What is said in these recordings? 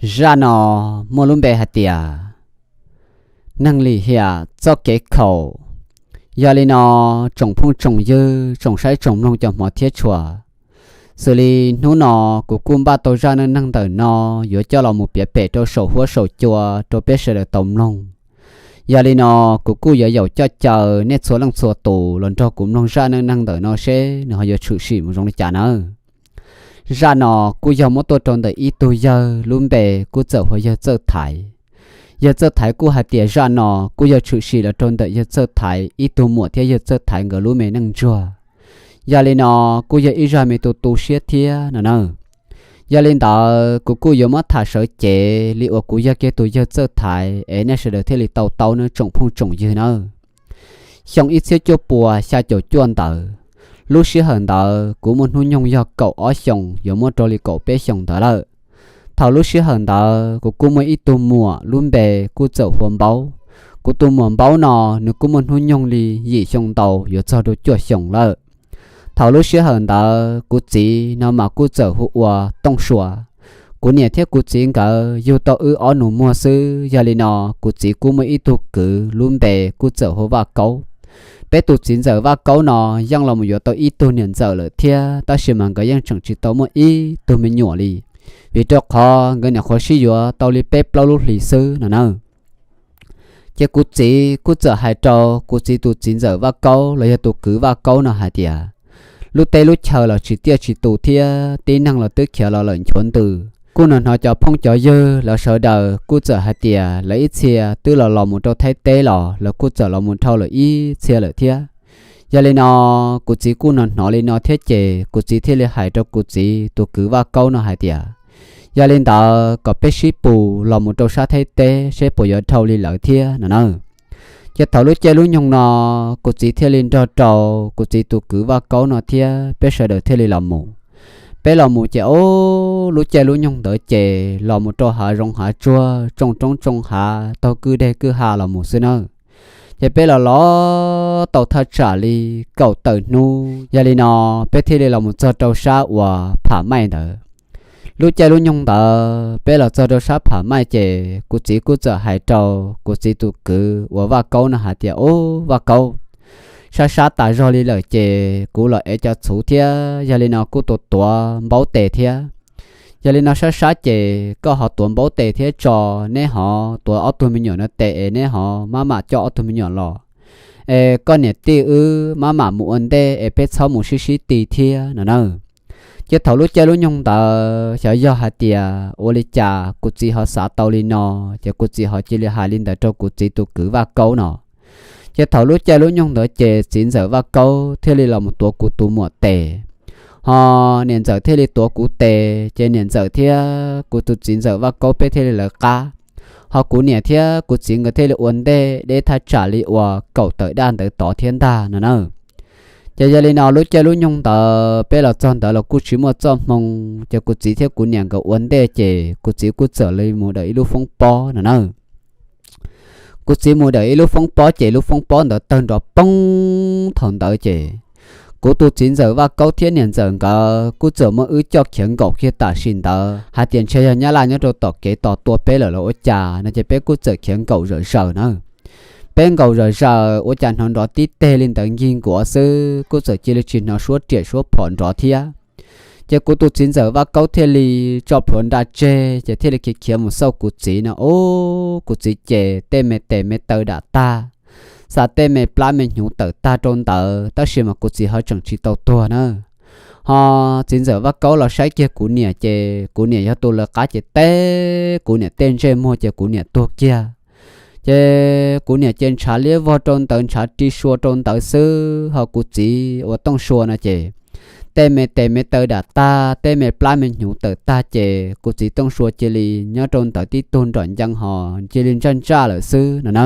Zaj no muaj lub npe hais tias neeg lim hiam txoj kev khaum. Yog li no, tsoom phooj tsoom ywg, tsoom saib tsoom mloog cov hmov thiab tshua, xws li hnub no kuv kuj npaj tau zaj neej neeg ntawm no yuav coj los mus piav pem rau saum huab saum cua rau peb sawv daws tau mloog. Yog li no, kuv kuj yuav yaum coj caw nej txhua leej txhua tus los nrog kuv mloog zaj neej neeg ntawm no seb nws ho yuav tshwm sim mus zoo li cas nawb. Zaj no kuj yog muab tuaj rau ntawm ib tug yawg lub npe kuj txawm hu ua yawg Txawj Thaiv. Yawg Txawj Thaiv kuj hais tias zaj no kuj yog tshwm sim los rau ntawm yawg Txawj Thaiv ib tug muam thiab yawg Txawj Thaiv nkawd lub me neej ntsuag. Yog li no, kuj yog ib zaj me tu tu siab thiab no na. Yog li ntawd, kuv kuj yuav muab tham sawv cev li uas kuv yog kiag tus yawg Txawj Thaiv es nej sawv daws thiaj li tau taub nawb tsoom phooj tsoom ywg nawb. Xyoo ib txhiab cuaj puas xya caum cuaj ntawd, lub sij hawm ntawd kuv muaj hnub nyoog yog kaum ob xyoos yuav muab rau li kaum peb xyoos ntawd lawm. Thaum lub sij hawm ntawd kuv kuj muaj ib tug muam lub npe kuj txawm hu ua Npaub. Kuv tus muam Npaub no nws kuj muaj hnub nyoog li yim xyoo ntau yuav txog rau cuaj xyoos lawm. Thaum lub sij hawm ntawd kuv txiv no mas kuj txawm hu ua Tooj Sua. Kuv niam thiab kuv txiv nkawd yug tau wb ob nus muag xwb, yog li no kuv txiv kuj muaj ib tug kwv lub npe kuj txawm hu ua Vaj Kaub. Peb tus txiv ntxawm Vaj Kaub no yeej los mus yuav tau ib tug niam ntxawm lawm thiab, tab sis mas nkawd yeej tseem tsis tau muaj ib tug me nyuam li, vim rau qhov nkawd nyuam qhuav sib yuav tau li peb plaub lub hlis xwb no na. Ces kuv txiv kuj txawm hais rau kuv txiv tus txiv ntxawm Vaj Kaub los yog tus kwv Vaj Kaub no hais tias, lub teb lub chaw los tsis tiaj tsis tus thiab tib neeg los twb khiav los lawm nchuav ntws. Kuj hnov hnov cov phooj cov ywg lawv sawv daws kuj txawm hais tias lawv ib txhia twb los los mus rau Thaib teb los lawv kuj txawm los mus dhau lawm ib txhia lawm thiab. Yog li no, kuv txiv kuj hnov hnov li no thiab ces kuv txiv thiaj li hais rau kuv txiv tus kwv Vaj Kaub no hais tias, yog li ntawd kom peb sib pus los mus rau sab Thaib teb seb puas yuav dhau li lawv thiab no na. Ces thaum lub caij lub nyoog no, kuv txiv thiaj li nrog rau kuv txiv tus kwv Vaj Kaub no thiab peb sawv daws thiaj li los mus. Peb los mus ces, o, lub caij lub nyoog ntawd ces los mus rau hav zoov hav tsuag, tsoo roob tsoo hav, taug kwj deg kwj ha los mus xwb nawb. Ces peb los los tau thaj tsam li kaum tawm hnub, yog li no peb thiaj li los mus txog rau sab uas Pham Maij ntawd. Lub caij lub nyoog ntawd peb los txog rau sab Pham Maij ces kuv txiv kuj txawm hais rau kuv txiv tus kwv uas Vaj Kaub no hais tias, o, Vaj Kaub, sab sab tas zog li lawm ces kuv los ev cov txhuv thiab, yog li no kuj tuav tuav npaub tes thiab. Yog li no sab sab ces koj ho tuav npaub tes thiab tso, neb ho tuav ob tug me nyuam no tes es neb ho maj mam coj ob tug me nyuam los, es koj niam tij wb maj mam mus ua ntej es peb txhob mus sib sib ti thiab no na. Ces thaum lub caij lub nyoog ntawd xyov yog hais tias ua li cas kuv txiv ho xav tau li no, ces kuv txiv ho cia li hais li ntawd rau kuv txiv tus kwv Vaj Kaub no. Ces thaum lub caij lub nyoog ntawd ces txiv ntxawm Vaj Kaub thiaj li los mus tuav kuv tus muam tes, ho niam ntxawm thiaj li tuav kuv tes, ces niam ntxawm thiab kuv tus txiv ntxawm Vaj Kaub peb thiaj li lawv qab, ho kuv niam thiab kuv txiv nkawd thiaj li ua ntej deb thaj tsam li uas kaum tawm daj ntawd tod thiab ntag no na. Ces yog li no lub caij lub nyoog ntawd peb los txog ntawd los kuj tsis muaj txoj hmoo, ces kuv txiv thiab kuv niam nkawd ua ntej ces kuv txiv kuj txawm li mus dawm ib lub foob pob no na. Kuv txiv mus dawm ib lub foob pob ces lub foob pob ntawd tawg nrov poob thaum ntawd ces kuv tus txiv ntxawm Vaj Kaub thiab niam ntxawm nkawd kuj txawm muab wb coj khiav nkaum kiag tam sim ntawd hais tias ntshe yog nyab laj nyob rau tom kev tos tua peb lawm los ua cas no ces peb kuj txawm khiav nkaum zawm zaws na. Peb nkaum zawm zaws ua cas hnov nrov tib teg li ntawd nkig nkuav xwb, kuj txawm cia li tsis hnov suab riam suab phom nrov thiab. Ces kuv tus txiv ntxawm Vaj Kaub thiaj li tso plhuav nra tseg ces thiaj li khiav khiav mus xauj kuv txiv no. Ub, kuv txiv ces tej me tes me taw dam tag, xa tej me plab me hnyuv tawm tag rau ntawd, tab sis mas kuv txiv ho tseem tsis tau tuag na. Ho txiv ntxawm Vaj Kaub los saib kiag kuv niam ces kuv niam yog tus lawv qab ces teb kuv niam tej ntsej muag ces kuv niam tuag kiag. Ces kuv niam ces ntshav liab vog rau ntawd, ntshav ri sua rau ntawd xwb, ho kuv txiv uas Tooj Sua no ces tej me tes me taw dam tag, tej me plab me hnyuv tawm tag ces kuv txiv Tooj Sua cia li nyob rau ntawd tib tug nrom ncees ho cia li ntsaj ntsaj lawm xwb no na.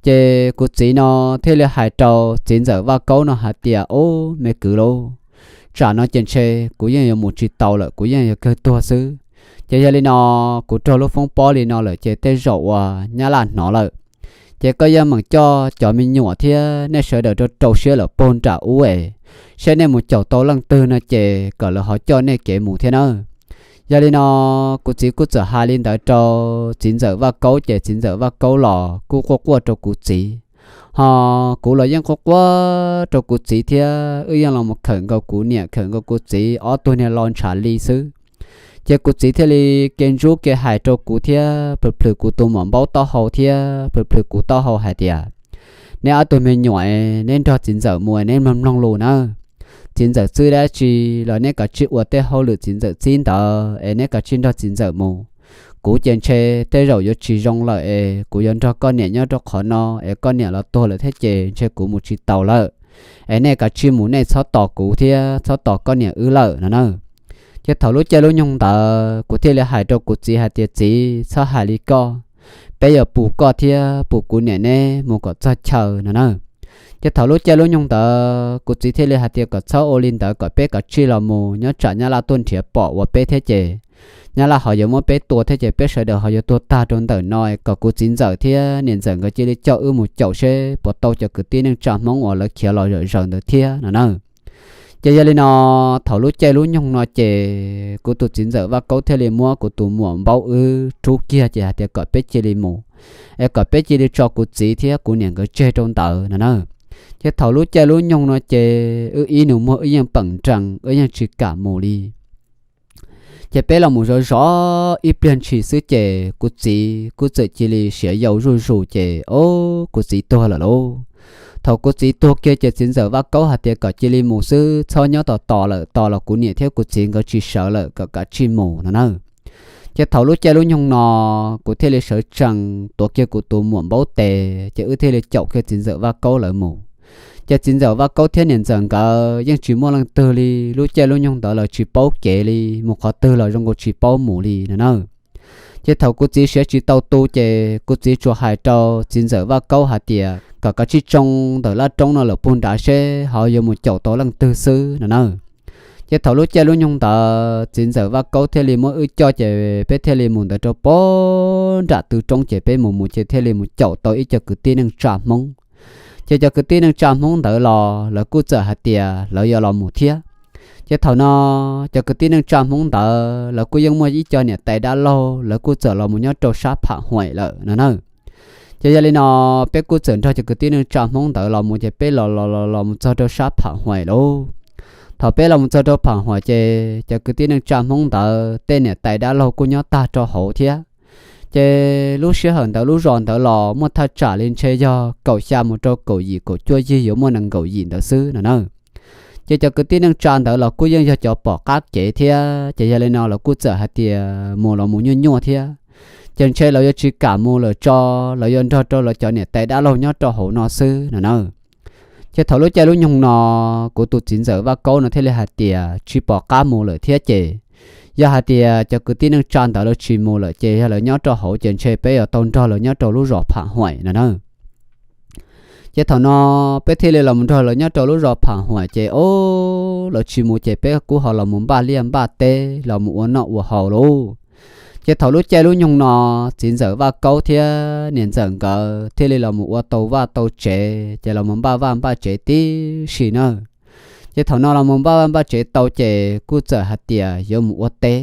Ces kuv txiv no thiaj li hais rau txiv ntxawm Vaj Kaub no hais tias, ub, me kwv lauj, tsam no ces ntshe kuv yeej yuav mus tsis tau lawm, kuv yeej yuav kawg tuag xwb. Ces yog li no, kuv raug lub foob pob li no lawm ces tej zaum uas nyab laj hnov lawm, ces koj yeej meem coj cov me nyuam thiab nej sawv daws rau rau siab lawm puag nram ub es, saib nej mus caum tau leej twg no ces kom lawv ho coj nej kev mus thiab nawb. Yog li no, kuv txiv kuj txawm hais li ntawd rau txiv ntxawm Vaj Kaub ces txiv ntxawm Vaj Kaub los kuj quaj quaj rau kuv txiv, ho kuv los yeej quaj quaj rau kuv txiv thiab wb yeej los mus khawm nkaus kuv niam khawm nkaus kuv txiv ob tug niag lo ntshav li xwb. Ces kuv txiv thiaj li ke ntsuj ke hais rau kuv thiab plhws plhws kuv tus muam npaub taub hau thiab plhws plhws kuv taub hau hais tias, neb ob tug me nyuam, neb nrog txiv ntxawm mus neb mloog mloog lus nawb. Txiv ntxawm txib dab tsi los neb kav tsij ua tej hauj lwm txiv ntxawm txib ntawd es neb kav tsij nrog txiv ntxawm mus. Kuv ces ntshe tej zaum yuav tsis zoo lawm es kuv yuav nrog koj niam nyob rau qhov no es koj niam los tuag lawm thiab ces ntshe kuv mus tsis taus lawm. Es nej kav tsij mus, nej txhob tos kuv thiab txhob tos koj niam wb lawm no na. Ces thaum lub caij lub nyoog ntawd kuv thiaj li hais rau kuv txiv hais tias, txiv, txhob hais li koj, peb yuav pus koj thiab pus kuv niam neb mus kom txog chaw no na. Ces thaum lub caij lub nyoog ntawd kuv txiv thiaj li hais tias kom txhob ua li ntawd, kom peb kav tsij los mus, nyob tsam nyab laj tuaj nrhiav pom ua peb thiab ces nyab laj ho yuav muab peb tua thiab ces peb sawv daws ho yuav tuag tag rau ntawm no, kom kuv txiv ntxawm thiab niam ntxawm nkawd cia li coj wb mus caum seb puas tau cov kwv tij neej tsa Hmoob uas lawv khiav los zom zaws ntawd thiab no na. Ces yog li no, thaum lub caij lub nyoog no ces kuv tus txiv ntxawm Vaj Kaub thiaj li muab kuv tus muam npaub wb rub kiag ces hais tias kom peb cia li mus, es kom peb cia li tso kuv txiv thiab kuv niam nkawd tseg rau ntawd no na. Ces thaum lub caij lub nyoog no ces wb ib nus muag wb yeej peem nrees, wb yeej tsis kam mus li. Ces peb los mus zov zov ib pliag ntshis xwb ces kuv txiv kuj txawm cia li siav yau zuj zus ces o, kuv txiv tuag lawm lauj. Thaum kuv txiv tuag kiag ces txiv ntxawm Vaj Kaub hais tias kom cia li mus xwb, txhob nyob tos tos lawm, tos los kuv niam thiab kuv txiv nkawd tsis sawv lawm, kom kav tsij mus no na. Ces thaum lub caij lub nyoog no kuv thiaj li sawv tsees tuav kiag kuv tus muam npaub tes ces wb thiaj li caum kiag txiv ntxawm Vaj Kaub lawv mus. Ces txiv ntxawm Vaj Kaub thiab niam ntxawm nkawd yeej tsis muaj leej twg li, lub caij lub nyoog ntawd lawv tsis paub kev li, mus qhov twg los zoo nkaus tsis paub mus li no na. Ces thaum kuv txiv siav tsis tau tu ces kuv txiv tsuas hais rau txiv ntxawm Vaj Kaub hais tias kom kav tsij tsoo ntawm laj roob no lawm puag nrad seb ho yuav mus caum tau leej twg xwb no na. Ces thaum lub caij lub nyoog ntawd txiv ntxawm Vaj Kaub thiaj li muab wb coj ces peb thiaj li mus ntawd rau puag nram tw roob ces peb mus mus ces thiaj li mus caum tau ib co kwv tij neej tsa Hmoob. Ces cov kwv tij neej tsa Hmoob ntawd los lawv kuj txawm hais tias lawv yuav los mus thiab. Ces thaum no cov kwv tij neej tsa Hmoob ntawd lawv kuj yeej muaj ib co niam tais dab laug, lawv kuj txawm los mus nyob rau sab Pham Huaim lawm no na. Ces yog li no, peb kuj txawm nrog cov kwv tij neej tsa Hmoob ntawd los mus ces peb los los los los mus txog rau sab Pham Huaim lauj. Thaum peb los mus txog rau Pham Huaim ces cov kwv tij neej tsa Hmoob ntawd tej niam tais dab laug kuj nyob tag rau hauv thiab. Ces lub sij hawm ntawd lub zos ntawd los muaj thaj tsam li ntshe yog kaum xya mus rau kaum yim kaum cuaj yig yuav muaj nees nkaum yim ntawd xwb no na. Ces cov kwv tij neej tsa ntawd los kuj yeej yog cov pom qab kev thiab, ces yog li no lawv kuj txawm hais tias mus los mus nyuaj nyuaj thiab, ces ntshe lawv yuav tsis kam mus lawm tso, lawv yuav nrog rau lawv cov niam tais dab laug nyob rau hauv no xwb no na. Ces thaum lub caij lub nyoog no kuv tus txiv ntxawm Vaj Kaub no thiaj li hais tias tsis pom qab mus lawm thiab ces yog hais tias cov kwv tij neej tsa ntawd lawv tsis mus lawm ces yog lawv nyob rau hauv ces ntshe peb yuav tau nrog lawv nyob rau lub zos Pham Huaim no na. Ces thaum no peb thiaj li los mus nrog lawv nyob rau lub zos Pham Huaim ces o, lawv tsis mus ces peb kuj ho los mus npaj liaj npaj teb los mus ua noj ua haus lauj. Ces thaum lub caij lub nyoog no txiv ntxawm Vaj Kaub thiab niam ntxawm nkawd thiaj li los mus ua tau vaj tau tsev ces los mus npaj vaj npaj tsev tib si na. Ces thaum no los mus npaj vaj npaj tsev tau ces kuj txawm hais tias yuav mus ua teb.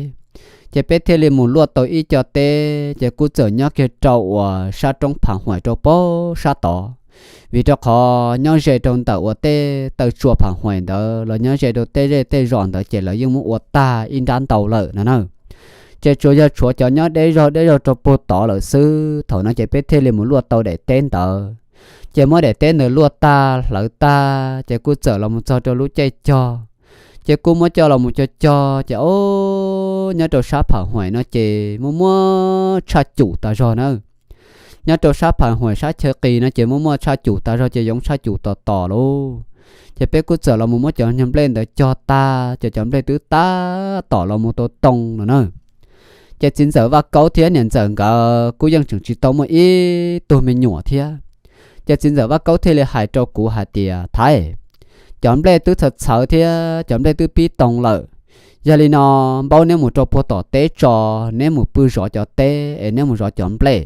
Ces peb thiaj li mus luaj tau ib co teb ces kuj txawm nyob kiag rau uas sab roob Pham Huaim rau pem sab tod, vim rau qhov nyob ze rau ntawm uas tej taw tsua Pham Huaim ntawd los nyob ze rau tej zej tej zos ntawd ces lawv yeej muab ua tag ib nrab ntau lawm no na. Ces tsuas yog tshuav cov nyob deb zog deb zog rau puag tod lawm xwb. Thaum no ces peb thiaj li mus luaj tau daim teb ntawd. Ces muab daim teb ntawd luaj tag hlawv tag ces kuj txawm los mus txog rau lub caij cog. Ces kuj muab coj los mus cog cog ces o, nyob rau sab Pham Huaim no ces muaj muaj tshaj cum tas zog na. Nyob rau sab Pham Huaim sab chaw qis no ces muaj muaj tshaj cum tas zog ces yoov tshaj cum tos tos lauj. Ces peb kuj txawm los mus muab cov nyuag nplej ntawd cog tag ces cov nplej twb tab tom los mus tau too no na. Ces txiv ntxawm Vaj Kaub thiab niam ntxawm nkawd kuj yeej tseem tsis tau muaj ib tug me nyuam thiab. Ces txiv ntxawm Vaj Kaub thiaj li hais rau kuv hais tias, thaiv, cov nplej twb txhawv txhawv thiab cov nplej twb pib too lawm. Yog li no, npaub neb mus rau puag tom teb tso, neb mus pw zov cov teb es neb mus zov cov nplej.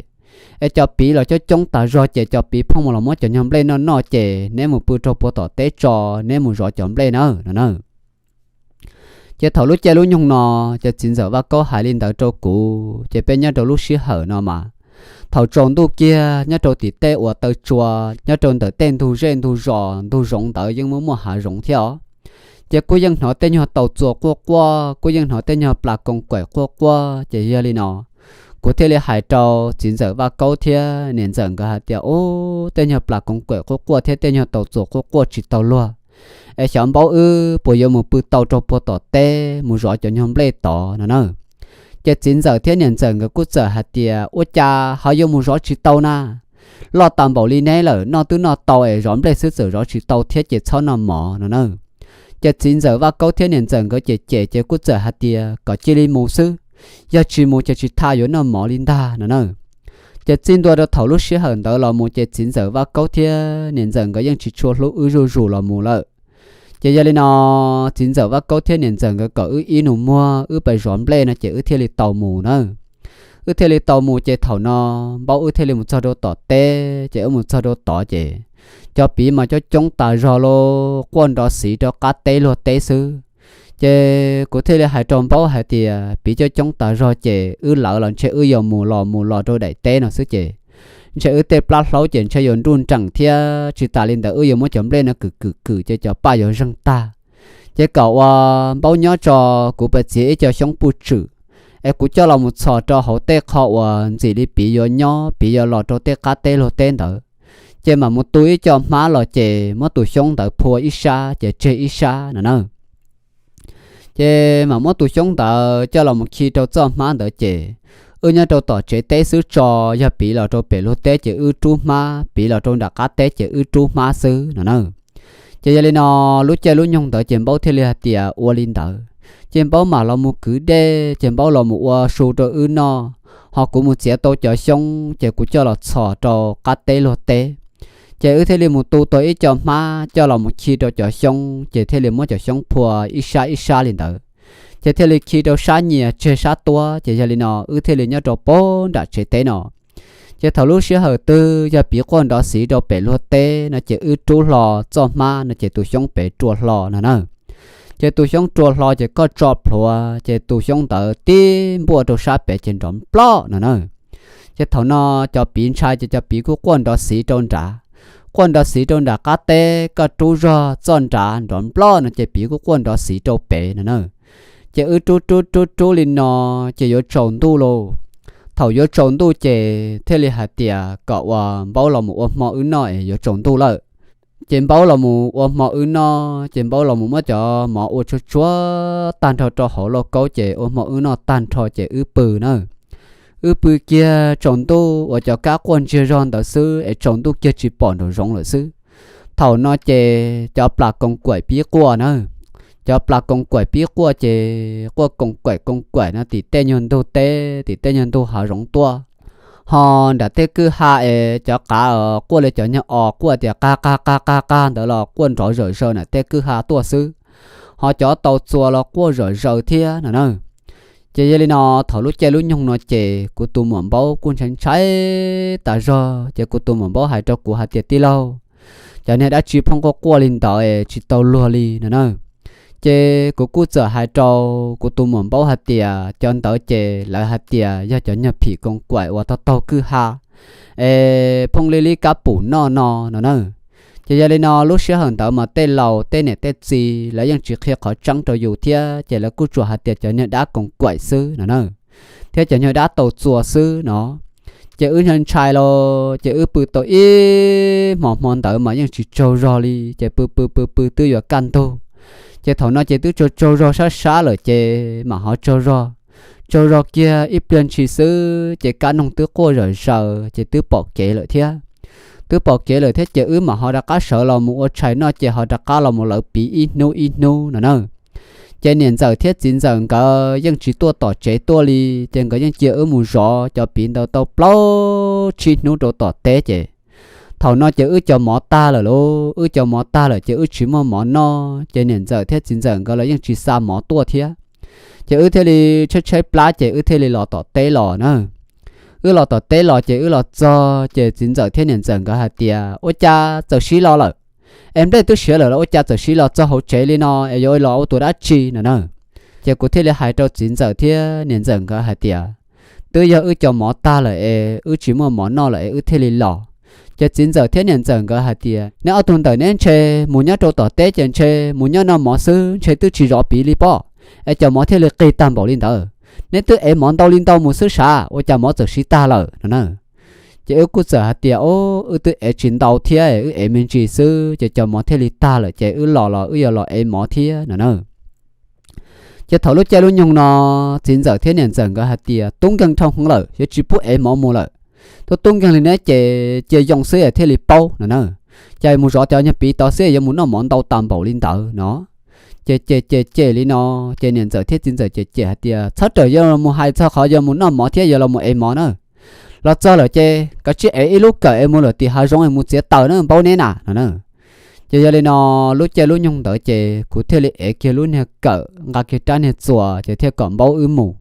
Es cov piv los coob coob tas zog ces cov piv phooj mus los muab cov nyuag nplej noj noj ces neb mus pw rau puag tom teb tso, neb mus zov cov nplej na no na. Ces thaum lub caij lub nyoog no, ces txiv ntxawm Vaj Kaub hais li ntawd rau kuv, ces peb nyob rau lub sij hawm no mas, thaum tsaus ntuj kiag nyob rau tim tej uas taw tsua, nyob rau ntawm tej ntug zej ntug zos ntug zoov ntawd yeej muaj muaj hav zoov thiab os. Ces kuj yeej hnov tej nyuag tau txuas quaj quaj, kuj yeej hnov tej nyuag plas koos kaim quaj quaj. Ces yog li no, kuv thiaj li hais rau txiv ntxawm Vaj Kaub thiab niam ntxawm nkawd hais tias, Ub, tej nyuag plas koos kaim quaj quaj thiab tej nyuag tau txuas quaj quaj tsis tau luag, es xyov npaub wb puas yuav mus pw tau rau puag tom teb mus zov cov nyuag nplej tod no na. Ces txiv ntxawm thiab niam ntxawm nkawd kuj txawm hais tias, Ua cas ho yuav mus zov tsis tau na? Loj tas npaum li neb lawm, noj twb noj tau es zov nplej xwb txawm zov tsis tau thiab ces txhob noj mov no na. Ces txiv ntxawm Vaj Kaub thiab niam ntxawm nkawd ces cem ces kuj txawm hais tias, Kom cia li mus xwb, yog tsis mus ces tsis tha yuav noj mov li ntag no na. Ces txij ntua rau thaum lub sij hawm ntawd los mus ces txiv ntxawm Vaj Kaub thiab niam ntxawm nkawd yeej tsis tshua hlub wb zuj zus los mus lawm. Ces yog li no, txiv ntxawm Vaj Kaub thiab niam ntxawm nkawd kom wb ib nus muag wb pais zov nplej no ces wb thiaj li tau mus na. Wb thiaj li tau mus ces thaum no npaub wb thiaj li mus txog rau tom teb, ces wb mus txog rau tod ces cov piv mas coob coob tas zog los quaj nrov xiv rau qab teb luag teb xwb. Ces kuv thiaj li hais rau npaub hais tias, Piv coob coob tas zog ces wb lawv los ntshe wb yuav mus los mus los rau daim teb no xwb ces ntshe wb tej plab hlaub ces ntshe yuav nruj nreem thiab tsis tas li ntawd wb yuav muab cov nplej no kwm kwm kwm ces cov paj yuav zeeg tag. Ces kom ua npaub nyob tso, kuv pais txiav ib co xyoob puj tswm es kuv coj los mus txhos rau hauv tej qho uas ntxim li piv yuav nyob, piv yuav los rau tej qab teb luag teb ntawd, ces mam mus tu ib co hmab los ces muab tus xyoob ntawd phua ib sab ces tseg ib sab no na. Ces mam muab tus xyoob ntawd coj los mus khi rau txoj hmab ntawd ces wb nyob rau tom tsev teb xwb tso, yog piv los rau pem luag teb ces wb rub hmab, piv los rau nram qab teb ces wb rub hmab xwb no na. Ces yog li no, lub caij lub nyoog ntawd ces npaub thiaj li hais tias ua li ntawd. Ces npaub mam los mus kwv dej ces npaub los mus ua su rau wb noj, ho kuv mus txiav tau cov xyoob ces kuv coj los txhos rau qab teb luag teb. Ces wb thiaj li mus tu tau ib co hmab coj los mus khi rau cov xyoob ces thiaj li muab cov xyoob phua ib sab ib sab li ntawd. Ces thiaj li khi rau sab nyias tseg sab tuab ces yog li no wb thiaj li nyob rau pem nram tsev teb no. Ces thaum lub sij hawm twg yog piv quaj nrov xiv rau pem luag teb no ces wb rub hlo txoj hmab no ces tus xyoob pem rua hlo no na. Ces tus xyoob rua hlo ces koj tso plhuav ces tus xyoob ntawd tib npuaj rau sab pem ces nrov nploj no na. Ces thaum no cov piv ntshai ces cov piv kuj quaj nrov xiv rau nrad, quaj nrov xiv rau nram qab teb, koj rub zog txoj nrad nrov nploj no ces piv kuj quaj nrov xiv rau pem no na. Ces wb rub rub rub rub li no ces yuav tsaus ntuj lauj. Thaum yuav tsaus ntuj ces thiaj li hais tias kom ua npaub los mus ua hmo wb noj es yuav tsaus ntuj lawm. Ces npaub los mus ua hmo wb noj ces npaub los mus muab cov mov ua tsuag tsuag tag nrho rau hauv lauj kaub ces ua hmo wb noj tag nrho ces wb pw na. Wb pw kiag tsaus ntuj uas cov kab quaj ntsiag zog ntawd xwb es tsaus ntuj kiag tsis pom nraum zoov lawm xwb. Thaum no ces cov plas koos kaim pib quaj na. Cov plas koos kaim pib quaj ces quaj koos kaim koos kaim no tim tej nyuag ntug teb tim tej nyuag ntug hav zoov tuaj. Ho nram tej kwj ha es cov qav quaj li cov nyuag os quaj tias qa qa qa qa qa ntawd los quaj nrov zawm zaws nram tej kwj ha tuaj xwb. Ho cov tau txuas los quaj zawm zaws thiab no na. Ces yog li no, thaum lub caij lub nyoog no ces kuv tus muam npaub kuj ntshai ntshai tas zog ces kuv tus muam npaub hais rau kuv hais tias tij laug, cov niag dab tsi phooj quaj quaj li ntawd es tsis tau luag li no na. Ces kuv kuj txawm hais rau kuv tus muam npaub hais tias cov ntawd ces lawv hais tias yog cov nyuag phim koos kaim uas taug taug kwj ha es phooj li li kab pum noj no no na. Ces yog li no lub sij hawm ntawd mas tej laus tej niam tej txiv lawv yeej tsis qhia qhov tseeb rau yus thiab ces lawv kuj tsuas hais tias cov niag dab koos kaim xwb no na, thiab cov nyuag dab tau txuas xwb no. Ces wb ntshai ntshai los ces wb pw tau ib hmo hmo ntawd mas yeej tsis tsaug zog li ces pw pw pw pw twb yuav kaj ntug. Ces thaum no ces twb tsaug tsaug zog sab sab lawm ces mam ho tsaug zog. Tsaug zog kiag ib pliag ntshis xwb ces kab noog twb quaj zawm zaws ces twb pom kev lawm thiab. Twb pom kev lawm thiab ces wb mam ho rov qab sawv los mus ua tshais noj ces ho rov qab los mus lawv piv ib hnub ib hnub no na. Ces niam ntxawm thiab txiv ntxawm nkawd yeej tsis tuaj tom tsev tuaj li, ces nkawd yeej cia wb mus zov cov piv ntawd tau plaub tsib hnub rau tom teb ces thaum no ces wb cov mov tag lawm lauj, wb cov mov tag lawm ces wb tsis muaj mov noj ces niam ntxawm thiab txiv ntxawm nkawd los yeej tsis xa mov tuaj thiab. Ces wb thiaj li tshaib tshaib plab ces wb thiaj li los tom teb los na. Wb los tom teb los ces wb los txog ces txiv ntxawm thiab niam ntxawm nkawd hais tias ua cas txawm sib los lawm, es nplej twb siav lawm los ua cas txawm sib los txog hauv tsev li no es yuav los ua tus dab tsi no na. Ces kuv thiaj li hais rau txiv ntxawm thiab niam ntxawm nkawd hais tias, twb yog wb cov mov tag lawm es wb tsis muaj mov noj lawm es wb thiaj li los. Ces txiv ntxawm thiab niam ntxawm nkawd hais tias, neb ob tug ntawm neb ntshe mus nyob rau tom teb ces ntshe mus nyob noj mov xwb ntshe twb tsis zov piv li pob, es cov mov thiaj li qig tag npaum li ntawd. Neb twb ev mov ntau li ntau mus xwb sav ua cas mov txawm siv tag lawm no na. Ces wb kuj txawm hais tias, o, wb twb ev tsis ntau thiab wb ev me ntsis xwb ces cov mov thiaj li tag lawm ces wb los los wb yuav los ev mov thiab no na. Ces thaum lub caij lub nyoog no txiv ntxawm thiab niam ntxawm nkawd hais tias tub nkeeg dhau heev lawm yuav tsis pub ev mov mus lawm, tub tub nkeeg li neb ces cia yoo xwb es thiaj li paub no na. Ces mus zov cov nyuag piv tod xwb yuav mus noj mov ntau tas npaum li ntawd no. Ces ces ces cem li no, ces niam ntxawm thiab txiv ntxawm ces cem hais tias txhob rawm yuav mus hais txog qhov yuav mus noj mov thiab yuav los mus ev mov na. Los txog lawm ces kav tsij ev ib lub kawm es mus lawm tim hav zoov es mus txiav taws na npaub neb na no na. Ces yog li no, lub caij lub nyoog ntawd ces kuv thiaj li ev kiag lub niag kawm nqa kiag rab niag txuas ces thiaj kom npaub wb mus.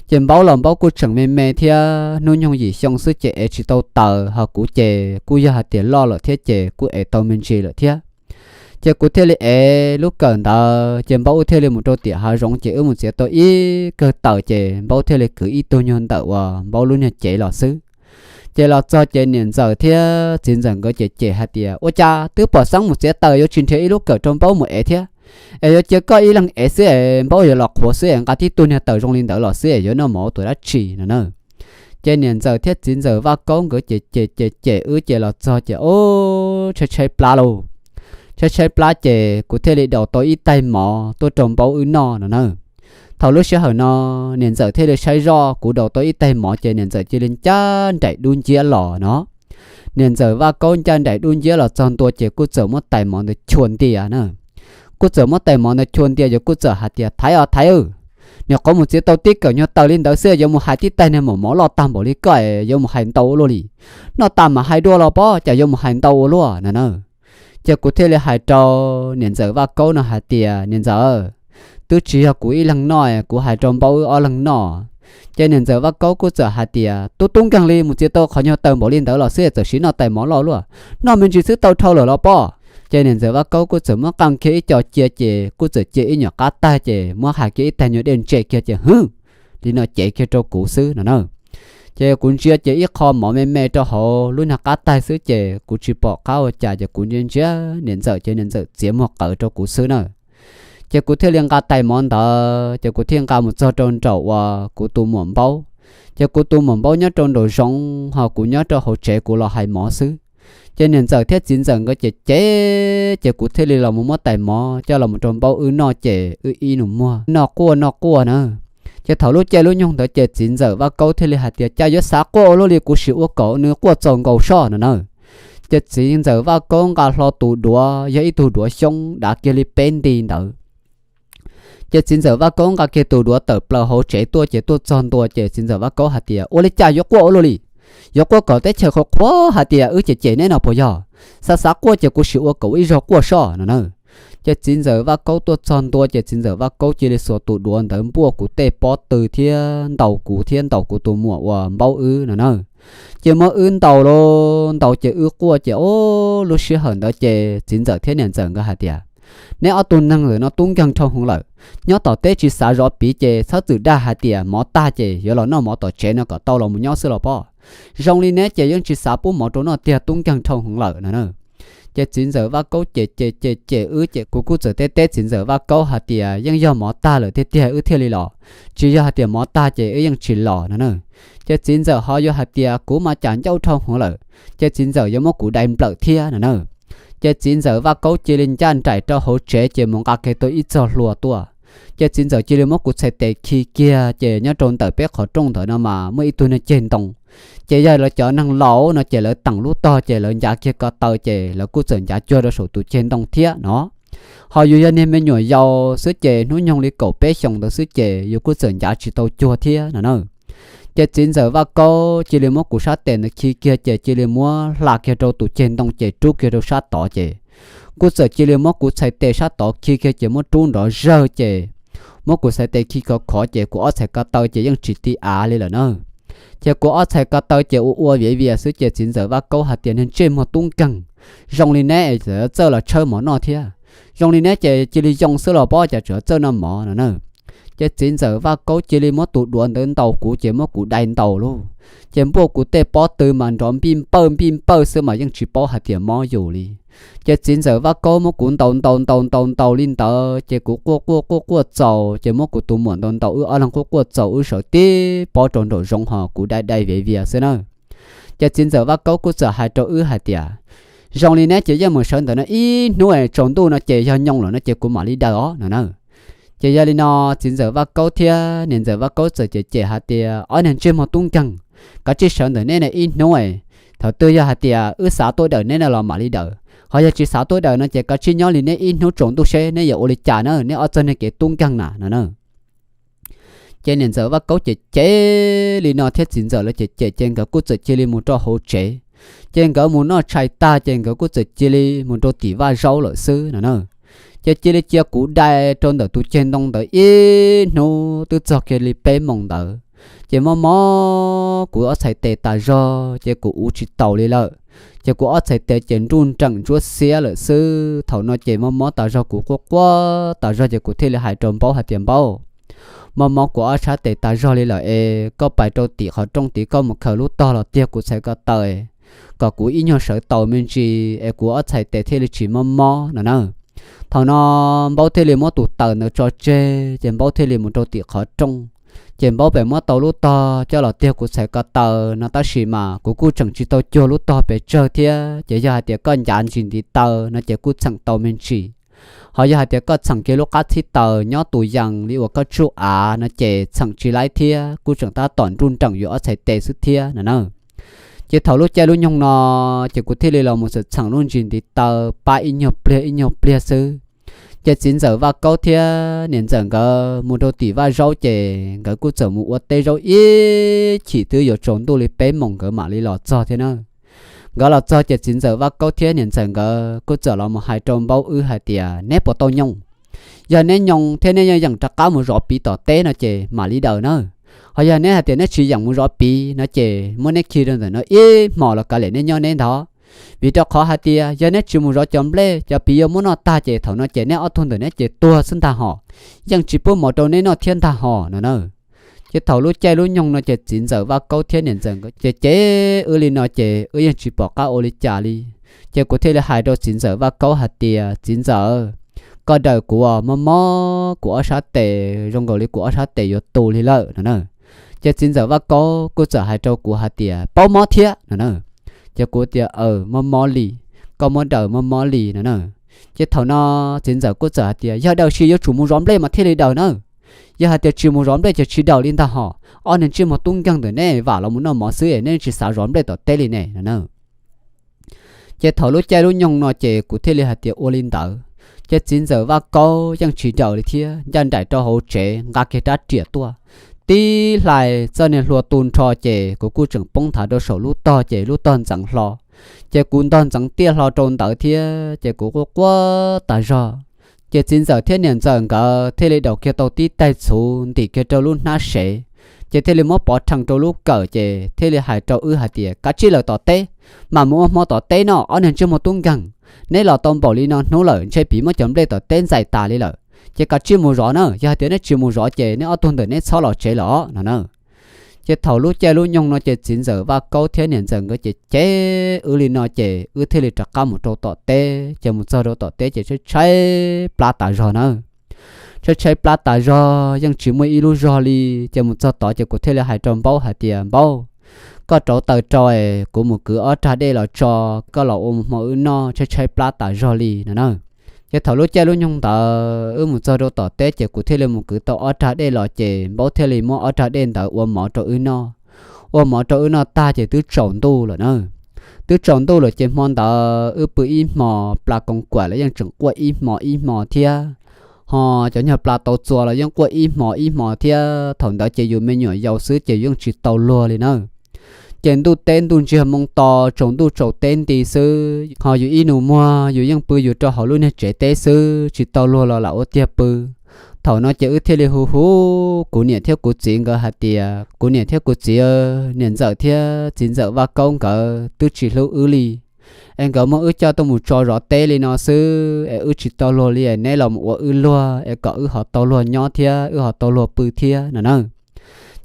Ces npaub los npaub kuj tseem me me thiab hnub nyoog yim xyoo xwb ces ev tsis tau taws ho kuv ces kuj yog hais tias loj lawm thiab ces kuj ev tau me ntsis lawm thiab. Ces kuv thiaj li ev lub kawm ntawd ces npaub wb thiaj li mus rau tim hav zoov ces wb mus txiav tau ib kawm taws ces npaub thiaj li kwv ib tug nyuag ntawm uas npaub lub niag cev los xwb. Ces los txog ces niam ntxawm thiab txiv ntxawm nkawd ces cem hais tias ua cas twb pom xeeb mus txiav taws yuav tsis nrhiav ib lub kawm rau npaub mus ev thiab, es yuav cia koj ib leeg ev xwb es npaub yuav los qhuav xwb es nqa tib tug niag taws zoo li ntawd los xwb es yuav noj mov ua tus dab tsi no na. Ces niam ntxawm thiab txiv ntxawm Vaj Kaub nkawd ces cem cem cem wb ces los txog ces o, tshaib tshaib plab lauj. Tshaib tshaib plab ces kuv thiaj li daus tau ib taig mov tuaj rau npaub wb noj no na. Thaum lub sij hawm no niam ntxawm thiaj li saib zoj kuv daus tau ib taig mov ces niam ntxawm cia li ncaj nraim dub nciab los no. Niam ntxawm Vaj Kaub ncaj nraim dub nciab los txog ntua ces kuj txawm muab tais mov ntawd chua ntias na. Kuj txawm muab tais mov ntawd chua ntias ces kuj txawm hais tias thaiv os thaiv, niam qhuav mus txiav tau tib kawm nyuag taws li ntawd xwb yuav mus hais tib taig niag mov loj tag npaum li koj es yuav mus hais ntau ua luaj li. Noj tas mam hais dua los pob cas yuav mus hais ntau ua luaj no na. Ces kuv thiaj li hais rau niam ntxawm Vaj Kaub no hais tias niam ntxawm, twb tsis yog kuv ib leeg noj es kuv hais rau npaub wb ob leeg noj. Ces niam ntxawm Vaj Kaub kuj txawm hais tias tub tub nkeeg li mus txiav tau qhov nyuag taws npaum li ntawd los xwb txawm siv noj tais mov loj luaj, noj me ntsis xwb tau dhau lawm los pob. Ces niam ntxawm Vaj Kaub kuj txawm muab qee kiag ib co cia ces kuj txawm cia ib nyuam qab taig ces muab hais kiag ib taig nyuag dej ntse kiag ces hwb, li no cev kiag rau kuv xwb no na. Ces kuv ntsia ces ib qho mov me me rau hauv lub nyuag qab taig xwb ces kuv tsis pom qab ua cas ces kuv ntsia ntsia niam ntxawm ces niam ntxawm txiav muag qawv rau kuv xwb na. Ces kuv thiaj li nqa tais mov ntawd ces kuv thiaj nqa mus txog rau nraum uas kuv tus muam npaub. Ces kuv tus muam npaub nyob rau nraum zoov ho kuv nyob rau hauv tsev kuv los hais mov xwb. Ces niam ntxawm thiab txiv ntxawm nkawd ces cem, ces kuv thiaj li los mus muab tais mov coj los mus rau npaub wb noj ces wb ib nus muag noj quaj noj quaj na. Ces thaum lub caij lub nyoog ntawd ces txiv ntxawm Vaj Kaub thiaj li hais tias cas yuav xav quaj ua luaj li, kuv sim ua kom nws quaj txaus nkaus soj no na. Ces txiv ntxawm Vaj Kaub nqa hlo tus duav yog ib tug duav xyoob dav kiag li peb nti ntawd. Ces txiv ntxawm Vaj Kaub nqa kiag tus duav tawm plaws hauv tsev tuaj ces tuaj txog ntua ces txiv ntxawm Vaj Kaub hais tias ua li cas yuav quaj ua luaj li, yuav quaj kom teb chaws qhuas qhuas hais tias wb cem cem neb no puas yog? Xav xav quaj ces kuv sim ua kom ib zaug quaj soj no na. Ces txiv ntxawm Vaj Kaub tuaj txog ntua ces txiv ntxawm Vaj Kaub cia li xuas tus duav ntawd npuaj kuv tej pob tw thiab ntaus kuv thiab ntaus kuv tus muam uas npaub wb no na. Ces muab wb ntaus los ntaus ces wb quaj ces o, lub sij hawm ntawd ces txiv ntxawm thiab niam ntxawm nkawd hais tias neb ob tug neeg ntawm no tub nkeeg dhau heev lawm, nyob tom teb tsis xav zov piv ces txhob txwm dag hais tias mov tag ces yuav los noj mov tom tsev no kom tau los mus nyob xwb los pob. Zoo li neb ces yeej tsis xav pub mov rau noj tiag, tub nkeeg dhau heev lawm no na. Ces txiv ntxawm Vaj Kaub ces ces ces ces wb ces kuv kuj txawm teb teb txiv ntxawm Vaj Kaub hais tias yeej yog mov tag lawm tiag tiag wb thiaj li los, tsis yog hais tias mov tag ces wb yeej tsis los no na. Ces txiv ntxawm ho yuav hais tias kuv mas cas ncauj dhau heev lawm, ces txiv ntxawm yuav muab kuv dai nplawm thiab no na. Ces txiv ntxawm Vaj Kaub cia li ncaj nraim rau hauv tsev ces mus nqa kiag tau ib txog hlua tuaj. Ces txiv ntxawm cia li muab kuv txhais tes khi kiag ces nyob rau ntawm peb qhov rooj ntawd no mas muaj ib tug niag ceg ntoo. Ces yog lawv cov neeg laus no ces lawv teem lub tog ces lawv ncav kiag ko taw ces lawv kuj txawm ncav cuag rau saum tus ceg ntoo thiab no. Ho yus yog niag me nyuam yaus xwb ces hnub nyoog li kaum peb xyoos ntawd xwb ces yus kuj txawm ncav tsis tau cuag thiab no na. Ces txiv ntxawm Vaj Kaub cia li muab kuv sab tes ntawd khi kiag ces cia li muab hla kiag rau tus ceg ntoo ces rub kiag rau sab tod ces kuj txawm cia li muab kuv txhais tes sab tod khi kiag ces muab rub nrov zawg ces muab kuv txhais tes khi khov khov ces kuv ob txhais ko taw ces yeej tsis ti av li lawm na. Ces kuv ob txhais ko taw ces ua ua viav vias xwb ces txiv ntxawm Vaj Kaub hais tias niag ntsej muag tub nkeeg, zoo li neb txawj los tshawb mov noj thiab, zoo li neb ces cia li yoo xwb los pob cas tseem txawj noj mov no na. Ces txiv ntxawm Vaj Kaub cia li muab tus duav ntawd ntaus kuv ces muab kuv dai ntaus lauj. Ces npuaj kuv tej pob tw mas nrov npij npawj npij npawj xwb mas yeej tsis paub hais tias mob yus li. Ces txiv ntxawm Vaj Kaub muab kuv ntaus ntaus ntaus ntaus ntaus li ntawd ces kuv quaj quaj quaj quaj txaus ces muab kuv tus muam ntaus ntaus wb ob leeg quaj quaj txaus wb sawv tib pob rau nraum zoov ho kuv dai dai viav vias xwb na. Ces txiv ntxawm Vaj Kaub kuj txawm hais rau wb hais tias, zoo li neb ces yeej mus sawv ntawm no ib hnub es tsaus ntuj no ces yog nyoos lawm no ces kuv mam li daws os no na. Ces yog li no txiv ntxawm Vaj Kaub thiab niam ntxawm Vaj Kaub txawm cem cem hais tias, ob niag ntsej muag tub nkeeg, kav tsij sawv ntawm neb no ib hnub es thaum twg yog hais tias wb xav tuaj daws neb no los mam li daws, ho yog tsis xav tuaj daws no ces kav tsij nyob li neb ib hnub tsaus ntuj seb neb yuav ua li cas na, neb ob txog niag kev tub nkeeg na no na. Ces niam ntxawm Vaj Kaub cem cem li no thiab txiv ntxawm lawv cem cem ces nkawd kuj txawm cia li mus rau hauv tsev. Ces nkawd mus noj tshais tag ces nkawd kuj txawm cia li mus rau tim vaj zaub lawm xwb no na. Ces cia li cia kuv dai rau ntawm tus ceg ntoo ntawd ib hnub twb txog kiag li peb moos ntawd. Ces mob mob kuv ob txhais tes tas zog ces kuv ua tsis taus li lawm. Ces kuv ob txhais tes ces nruj nreem ntsuab xiab lawm xwb. Thaum no ces mob mob tas zog kuv quaj quaj tas zog ces kuv thiaj li hais rau Npaub hais tias, Npaub, mob mob kuv ob sab tes tas zog li lawm es koj pais rau tim qhov rooj tid koj mus khaws lub tog los tiag kuv txhais ko taw kom kuv ib nyuag sawv tau me ntsis es kuv ob txhais tes thiaj li tsis mob mob no na. Thaum no Npaub thiaj li muab tus taws ntawd tso tseg ces Npaub thiaj li mus rau tim qhov rooj. Ces Npaub pem muab tau lub tog coj los tiag kuv txhais ko taw no tab sis mas kuv kuj tseem tsis tau cuag lub tog pes tsawg thiab ces yog hais tias koj ncav ntsis ntiv taw no ces kuj txheem tau me ntsis. Ho yog hais tias koj txheem kiag lub qab txhib taws nyob tus yees li uas koj tsuj av no ces txheem tsis laib thiab kuj tseem tab tom nruj nreem yus ob txhais tes xwb thiab no na. Ces thaum lub caij lub nyoog no ces kuv thiaj li los mus txheem txheem lub ntsis ntiv taw pab ib nyuag pliag ib nyuag pliag xwb. Ces txiv ntxawm Vaj Kaub thiab niam ntxawm nkawd mus rau tim vaj zaub ces nkawd kuj txawm mus ua teb zaub ib chim twb yuav tsaus ntuj li peb moos nkawd mam li los txog thiab na. Nkawd los txog ces txiv ntxawm Vaj Kaub thiab niam ntxawm nkawd kuj txawm los mus hais rau Npaub wb hais tias, neb puas tau nyoos? Yog neb nyoos thiab neb yeej yeem rov qab mus zov piv tom teb no ces mam li daws na. Ho yog neb hais tias neb tsis yeem mus zov piv no ces muab neb khi rau ntawm no ib hmos los kav liam neb nyob neb ntag. Vim rau qhov hais tias yog neb tsis mus zov cov nplej cov piv yuav muab noj tag ces thaum no ces neb ob tug ntawm neb ces tuag xwb ntag hos, yeej tsis pub mov rau neb noj thiab ntag hos no na. Ces thaum lub caij lub nyoog no ces txiv ntxawm Vaj Kaub thiab niam ntxawm nkawd ces cem wb li no ces wb yeej tsis pom qab ua li cas li. Ces kuv thiaj li hais rau txiv ntxawm Vaj Kaub hais tias, txiv ntxawm, koj daws kuv mob mob kuv ob sab tes zoo nkaus li kuv ob sab tes yuav tu li lawm no na. Ces txiv ntxawm Vaj Kaub kuj txawm hais rau kuv hais tias, paub mob thiab no na. Ces kuv tias, mob mob li, koj muab daws mob mob li no na. Ces thaum no txiv ntxawm kuj txawm hais tias, yog daws sis yuav tsum mus zov nplej mas thiaj li daws na. Yog hais tias tsis mus zov nplej ces tsis daws li ntag hos. Ob niag ntsej muag tub nkeeg ntawm neb vam los mus noj mov xwb neb tsis xav zov nplej tom teb li ne no na. Ces thaum lub caij lub nyoog no ces kuv thiaj li hais tias ua li ntawd. Ces txiv ntxawm Vaj Kaub yeej tsis daws li thiab ncaj nraim rau hauv tsev nqa kiag rab riam tuaj tib hlais txoj niag hlua tu nrho ces kuv kuj tseem poob nthav rau saum lub tog ces lub tog ntxeev hlo. Ces kuv ntog ntxeev tiaj hlo rau ntawd thiab ces kuv quaj quaj tas zog. Ces txiv ntxawm thiab niam ntxawm nkawd thiaj li daus kiag tau tib taig txhuv ntim kiag rau lub hnab sev, ces thiaj li muab pov rhees rau lub kawm ces thiaj li hais rau wb hais tias, kav tsij lawm tom teb, mam mus ua hmo tom teb no ob niag ntsej muag tub nkeeg. Neb los tau npaum li no hnub lawm ntshe piv muab cov nplej tom teb ntxais tas li lawm, ces kav tsij mus zov na. Yog hais tias neb tsis mus zov ces neb ob tug ntawm neb txhob los tsev lawm os no na. Ces thaum lub caij lub nyoog no ces txiv ntxawm Vaj Kaub thiab niam ntxawm nkawd ces cem wb li no ces wb thiaj li rov qab mus rau tom teb. Ces mus txog rau tom teb ces tshaib tshaib plab tas zog na. Tshaib tshaib plab tas zog yeej tsis muaj ib lub zog li. Ces mus txog tod ces kuv thiaj li hais rau Npaub hais tias, Npaub, koj rauv taws rau es kuv mus kwv ob rag dej los tso, koj los ua hmo wb noj, tshaib tshaib plab tas zog li no na. Ces thaum lub caij lub nyoog ntawd wb mus txog rau tom teb ces kuv thiaj li mus kwv tau ob rag dej los ces Npaub thiaj li muab ob rag dej ntawd ua mov rau wb noj. Ua mov rau wb noj tag ces twb tsaus ntuj lawm na. Twb tsaus ntuj lawm ces hmo ntawd wb pw ib hmo, plas koos kuam los yeej tseem quaj ib hmo ib hmo thiab, ho cov nyuag plas tau txua los yeej quaj ib hmo ib hmo thiab. Thaum ntawd ces yus me nyuam yaus xwb ces yeej tsis tau luag li na. Ces ntuj teb ntuj ntsiag moo to, tsaus ntuj tsaus teb nti xwb, ho yus ib nus muag yus yeej pw yus rau hauv lub niag tsev teb xwb, tsis tau luag los lam ua tiag pw. Thaum no ces wb thiaj li hu hu kuv niam thiab kuv txiv nkawd hais tias, kuv niam thiab kuv txiv, niam ntxawm thiab txiv ntxawm Vaj Kaub nkawd twb tsis hlub wb li. es nkawd muab wb coj tuaj mus tso zov teb li no xwb es wb tsis tau luag li es neb los mus ua wb luag es kom wb ho tau luag nyob thiab wb ho tau luag pw thiab no na.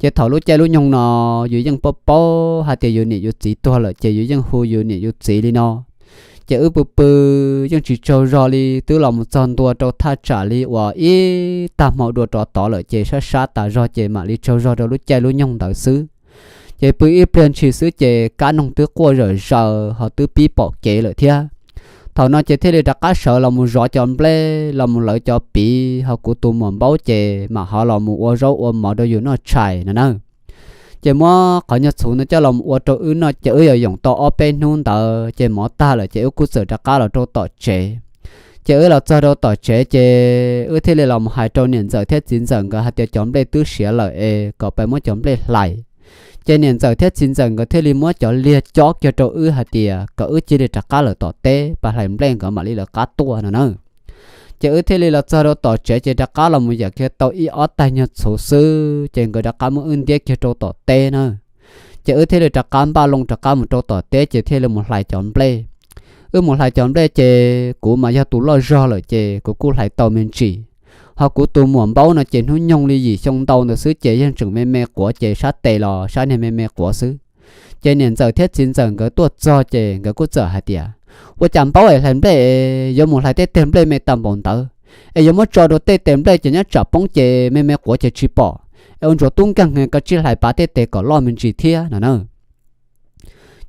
Ces thaum lub caij lub nyoog no yus yeej paub paub hais tias yus niam yus txiv tuag lawm ces yus yeej hu yus niam yus txiv li no. Ces wb pw pw yeej tsis tsaug zog li, twb los mus txog ntua rau thaj tsam li uas ib tag hmo dua rov tod lawm ces sab sab tas zog ces mam li tsaug zog rau lub caij lub nyoog ntawd xwb. Ces pw ib pliag ntshis xwb ces kab noog twb quaj zawm zaws ho twb pib pom kev lawm thiab. Thaum no ces thiaj li rov qab sawv los mus zov cov nplej los mus lawv cov piv ho kuv tus muam npaub ces mam ho los mus ua zaub ua mov rau yus noj tshais no na. Ces muab qhov nyuag txhuv no coj los ua rau wb noj ces wb yog yoom tau ob peb hnub ntawd ces mov tag lawm ces wb kuj txawm rov qab los rau tom tsev. Ces wb los txog rau tom tsev ces wb thiaj li los mus hais rau niam ntxawm thiab txiv ntxawm nkawd hais tias cov nplej twb siav lawm es kom pab muab cov nplej hlais. Ces niam ntxawm thiab txiv ntxawm nkawd thiaj li muab cov liag cob kiag rau wb hais tias kom wb cia li rov qab lawm tom teb pab hlais nplej nkawd mam li lawv qab tuaj no na. Ces wb thiaj li los txog rau tom tsev ces rov qab los mus yam kiag tau ib ob taig nyuag txhuv xwb ces nkawd rov qab muab wb ntiab kiag rau tom teb na. Ces wb thiaj li rov qab npaj loo rov qab mus rau tom teb ces thiaj li mus hlais cov nplej. Wb mus hlais cov nplej ces kuv mas yog tus loj zog lawm ces kuv kuj hlais tau me ntsis. Ho kuv tus muam npaub no ces hnub nyoog li yim xyoo ntau ntawd xwb ces yeej tseem me me quav ces sab tes los sab niag me me quav xwb. Ces niam ntxawm thiab txiv ntxawm nkawd tuaj txog ces nkawd kuj txawm hais tias, ua cas npaub es hlais nplej es yuav mus hlais tej teg nplej me tag npaum ntawd, es yuav muab tso rau tej tes nplej ces nyob tsam poob ces me me quav ces tsis pom, es ua ntsuas tub nkeeg koj tsij hlais pav tej tes kom loj me ntsis thiab no na.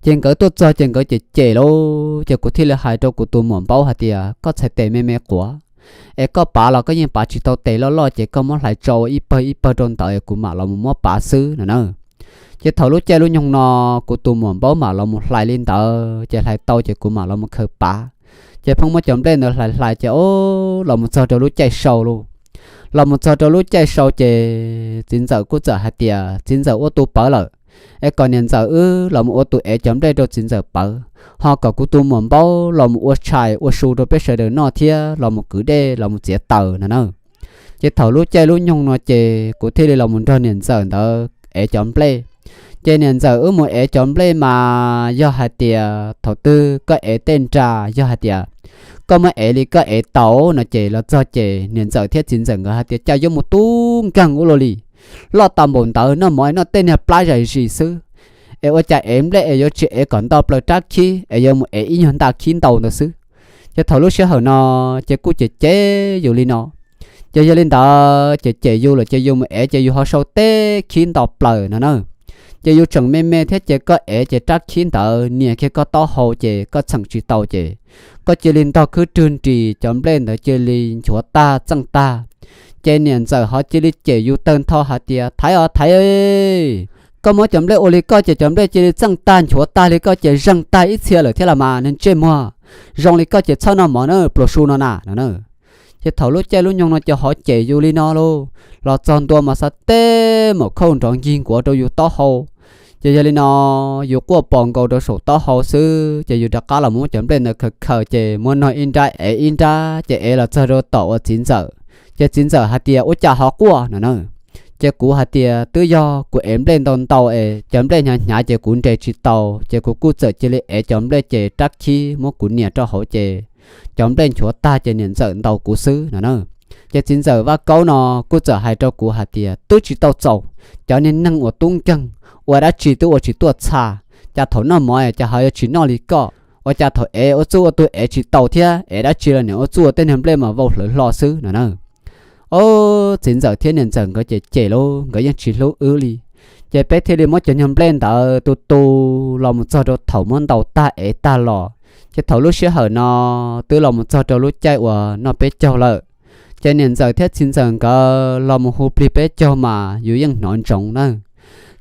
Ces nkawd tuaj txog ces nkawd cem cem lauj, ces kuv thiaj li hais rau kuv tus muam npaub hais tias koj txhais tes me me quav, es koj pav los koj yeej pav tsis tau tes loj loj ces koj muab hlais tso ua ib pawg ib pawg rau ntawd kuv mam los mus muab pav xwb no na. Ces thaum lub caij lub nyoog no kuv tus muam npaub mam los mus hlais li ntawd ces hlais tau ces kuv mam los mus khaws pav. Ces pheej muab cov nplej ntawd hlais hlais ces o, los mus txog rau lub caij sau lauj. Los mus txog rau lub caij sau ces txiv ntxawm kuj txawm hais tias txiv ntxawm ua tus pawv lawm, es kom niam ntxawm wb los mus ua tus ev cov nplej rau txiv ntxawm pawv, ho kom kuv tus muam npaub los mus ua tshais ua su rau peb sawv daws noj thiab los mus kwv dej los mus txiav taws no na. Ces thaum lub caij lub nyoog no ces kuv thiaj li los mus nrog niam ntxawm ntawd ev cov nplej. Ces niam ntxawm wb mus ev cov nplej mas yog hais tias thaum twg koj ev tej nra yog hais tias koj muab ev li koj ev tau no ces los txog ces niam ntxawm thiab txiv ntxawm nkawd hais tias cas yuav mus tub nkeeg ua luaj li, loj tag npaum ntawd noj mov noj tej niag plab zais zis xwb, es ua cas ev nplej es yuav tsis ev kom nto plaws rab khib es yuav mus ev ib nyuag nta khib ntau ntawd xwb. Ces thaum lub sij hawm no ces kuj cem cem yus li no. Ces yog li ntawd ces cem yus lawm ces yus mus ev ces yus ho sau tej khib nto plaws no na. Ces yus tseem me me thiab ces koj ev ces rab khib ntawd nias kiag koj taub hau ces koj txheem tsis tau ces koj cia li ntog khwb rwg nris cov nplej ntawd cia li nchuav tag txeej tag. Ces niam ntxawm ho cia li cem yus tawg ntho hais tias thaiv os thaiv, koj muab cov nplej ua li koj ces cov nplej cia li txeej tag nchuav tag li koj ces zeeg tag ib txhia lawm thiab los mas ntsej muag, zoo li koj ces txhob noj mov na pluas su no na no na. Ces thaum lub caij lub nyoog no ces ho cem yus li no lauj, los txog ntua mas xav teb maum khauj nrov nkig nkuav rau yus taub hau. Ces yog li no yus quaj pos nkaus rau saum taub hau xwb ces yus rov qab los muab cov nplej ntawd khaws khaws ces muab nog ib nrab ev ib nrab ces ev los txog rau tom uas txiv ntxawm. Ces txiv ntxawm hais tias ua cas ho quaj no na. Ces kuv hais tias twb yog kuv ev nplej ntau ntau es cov nplej hnyav hnyav ces kuv nres tsis tau ces kuv kuj txawm cia li ev cov nplej ces rab khib muab kuv nias rau hauv ces cov nplej nchuav tag ces niam ntxawm ntaus kuv xwb no na. Ces txiv ntxawm Vaj Kaub no kuj txawm hais rau kuv hais tias twb tsis tau txaus, cov niag neeg uas tub nkeeg ua dab tsi twb ua tsis tuaj txha, cas thaum noj mov cas ho yuav tsis noj li koj, ua cas thaum ev ua txuj ua tus ev tsis tau thiab ev dab tsi los nim ua txuj ua tej niag nplej mas vau hlawv hlo xwb no na. Ob txiv ntxawm thiab niam ntxawm nkawd ces cem lauj, nkawd yeej tsis hlub wb li. Ces peb thiaj li muab cov nyuag nplej ntawd tu tu los mus txog rau thaum muab ntaus tag ev tag los. Ces thaum lub sij hawm no twb los mus txog rau lub caij uas noj peb caug lawm. Ces niam ntxawm thiab txiv ntxawm nkawd los mus hu plig peb caug mas yus yeej hnov ntsoov na.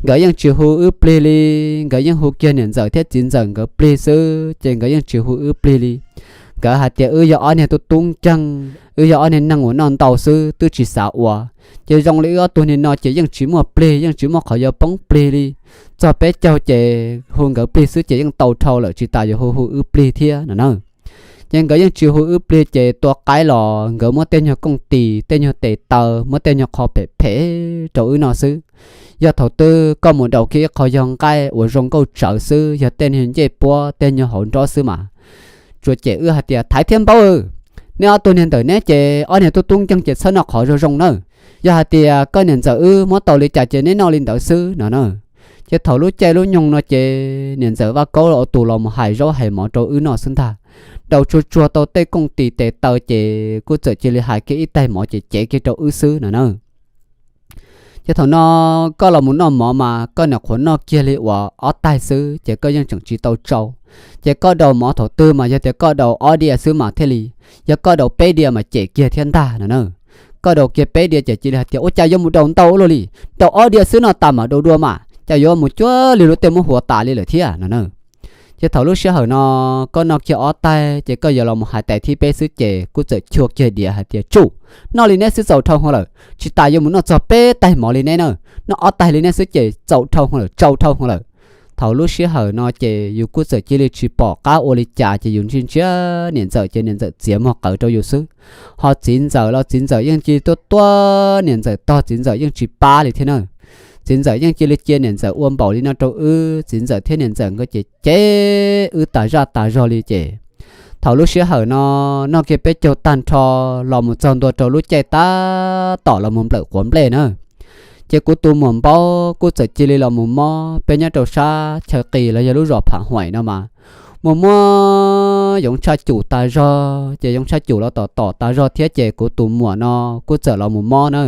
Nkawd yeej tsis hu wb plig li, nkawd yeej hu kiag niam ntxawm thiab txiv ntxawm nkawd plig xwb ces nkawd yeej tsis hu wb plig li. Nkawd hais tias wb yog ob niag tub tub nkeeg, wb yog ob niag neeg uas noj ntau xwb twb tsis xav ua. Ces zoo li wb ob tug niag no ces yeej tsis muaj plig, yeej tsis muaj qhov yuav poob plig li. Txog peb caug ces hu nkawd plig xwb ces yeej tau dhau lawm tsis tas yuav hu hu wb plig thiab no na. Ces nkawd yeej tsis hu wb plig ces tua qaib los nkawd muab tej nyuag kooj tis, tej nyuag tes taw, muab tej nyuag qho phem phem rau wb noj xwb. Yog thaum twg koj mus daus kiag ib qho yog nqaij uas zoo nkauj tsawv xwb, yog tej nyuag ncej puab, tej nyuag hauv nrob xwb mas tsuas cem wb hais tias, Thaiv thiab Npaub, neb ob tug niag ntawm neb ces ob niag tub tub nkeeg ces txhob noj qhov zoo zoo nawb. Yog hais tias koj niam ntxawm wb muab tau li cas ces neb noj li ntawd xwb no na. Ces thaum lub caij lub nyoog no ces niam ntxawm Vaj Kaub ua tus los mus hais zaub hais mov rau wb noj xwb ntag. Daus tsuag tsuag tau tej kooj tis tes taw ces kuj txawm cia li hais kiag ib taig mov ces cev kiag rau wb xwb no na. Ces thaum no koj los mus noj mov mas koj niam qhuav noj kiag li uas ob taig xwb ces koj yeej tseem tsis tau tsau. Ces koj daus mov thaum twg mas yog tias koj daus ob diav xwb mas thiaj li, yog koj daus peb diav mas cem kiag thiab ntag no na. Koj daus kiag peb diav ces cia li hais tias, Ua cas yuav mus daus ntau ua luaj li, daus ob diav xwb no tas mam daus dua mas, cas yuav mus cuag li luag tej muab huas tas li lawm thiab no na. Ces thaum lub sij hawm no koj noj kiag ob taig ces koj yuav los mus hais tais thib peb xwb ces kuj txawm chua kiag diav hais tias, Tsum, noj li neb xwb txaus dhau heev lawm, tsis tas yuav mus noj txog peb taig mov li neb na. Noj ob taig li neb xwb ces txaus dhau heev lawm, tsau dhau heev lawm. Thaum lub sij hawm no ces yus kuj txawm cia li tsis pom qab ua li cas ces yus ntsia ntsia niam ntxawm ces niam ntxawm txiav muag qawv rau yus xwb. Ho txiv ntxawm los txiv ntxawm yeej cia li tuaj tuaj niam ntxawm tog, txiv ntxawm yeej tsis pab li thiab na. Txiv ntxawm yeej cia li cia niam ntxawm ua npaum li no rau wb, txiv ntxawm thiab niam ntxawm nkawd ces cem wb tas zaj tas zog li ces thaum lub sij hawm no noj kiag peb caug tag nrho los mus txog ntua rau lub caij tab tom los mus nplawm quav nplej na. Ces kuv tus muam Npaub kuj txawm cia li los mus mob peb nyob rau sab chaw qis los yog lub zos Pham Huaim no mas mus muab yoov tshaj cum tas zog ces yoov tshaj cum los tom tom tas zog thiab ces kuv tus muam no kuj txawm los mus mob na.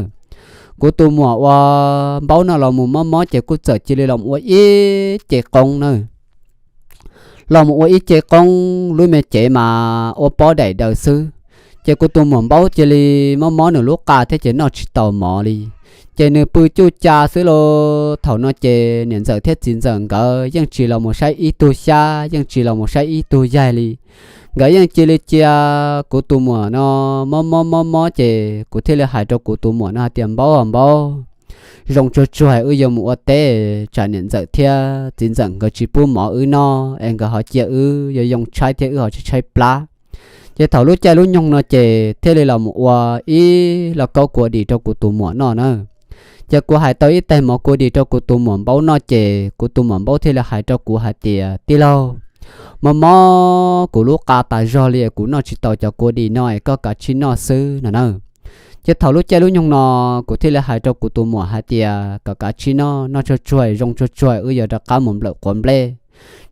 Kuv tus muam uas Npaub no los mus mob mob ces kuj txawm cia li los ua ib ce qoob na. Los mus ua ib ce qoob, lub me cev mas ua pob daim daws xwb. Ces kuv tus muam Npaub cia li mob mob nws lub qa thiab ces noj tsis tau mov li. Ces nws pw cuj ca xwb los thaum no ces niam ntxawm thiab txiv ntxawm nkawd yeej tsis los mus saib ib tug xyab, yeej tsis los mus saib ib tug yaig li. Nkawd yeej cia li cia kuv tus muam no mob mob mob mob ces kuv thiaj li hais rau kuv tus muam no hais tias, Npaub aw Npaub, zoo tsuag tsuag wb yuav mus ua teb, tsam niam ntxawm thiab txiv ntxawm nkawd tsis pub mov wb noj es nkawd ho cia wb yuav yoo tshaib thiab wb ho tshaib tshaib plab. Ces thaum lub caij lub nyoog no ces thiaj li los mus ua ib lauj kaub kua dis rau kuv tus muam noj na. Ces kuv hais tau ib taig mov kua dis rau kuv tus muam Npaub noj ces kuv tus muam Npaub thiaj li hais rau kuv hais tias, Tij laug, mob mob kuv lub qa tas zog li kuv noj tsis tau cov kua dis no es koj kav tsij noj xwb no na. Ces thaum lub caij lub nyoog no kuv thiaj li hais rau kuv tus muam hais tias, Koj kav tsij noj, noj tsuag tsuag zoo tsuag tsuag wb yuav rov qab mus nplawm quav nplej.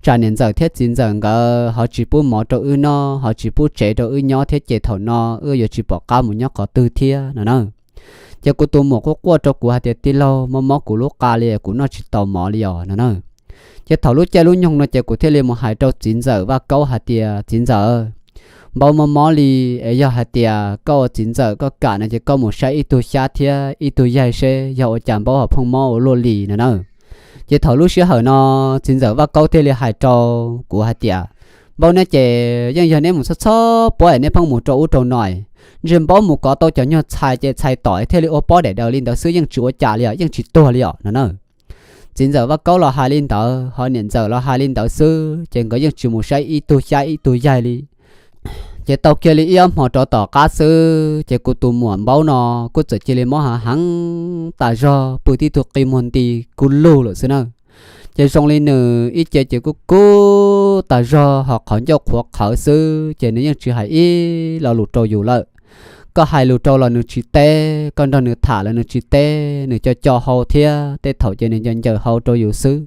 Tsam niam ntxawm thiab txiv ntxawm nkawd ho tsis pub mov rau wb noj, ho tsis pub tsev rau wb nyob thiab ces thaum no wb yuav tsis pom qab mus nyob qhov twg thiab no na. Ces kuv tus muam quaj quaj rau kuv hais tias, Tij laug, mob mob kuv lub qa li kuv noj tsis tau mov li os no na. Ces thaum lub caij lub nyoog no ces kuv thiaj li mus hais rau txiv ntxawm Vaj Kaub hais tias, Txiv ntxawm, Npaub mob mob li es yog hais tias koj ua txiv ntxawm koj kam no ces koj mus saib ib tug xyab thiab ib tug yaig seb yog ua cas Npaub ho pheej mob ua luaj li no na. Ces thaum lub sij hawm no txiv ntxawm Vaj Kaub thiaj li hais rau kuv hais tias, Npaub neb ces yeej yog neb mus txhob txhob puab es neb pheej mus rau ub rau no, ntshe Npaub mus kov tau cov nyuag txhais ces txhais tom thiaj li ua pob daim daws li ntawd xwb, yeej tsis ua cas li os, yeej tsis tuag li os no na. Txiv ntxawm Vaj Kaub los hais li ntawd ho niam ntxawm los hais li ntawd xwb ces nkawd yeej tsis mus saib ib tug xyab ib tug yaig li. Ces tau kiag li ib ob hmo rov tom qab xwb ces kuv tus muam Npaub no kuj txawm cia li mob hav heev tas zog, pw tib tug qi muag nti kub lug lawm xwb na. Ces zoo li nws ib ce ces kub kub tas zog ho qhov ncauj qhuav qhawv xwb ces nws yeej tsis hais ib lo lus rau yus lawm. Koj hais lus rau los nws tsis teb, koj nrog nws tham los nws tsis teb, nws co co hau thiab tej thaum ces nws ncaws ncaws hau rau yus xwb.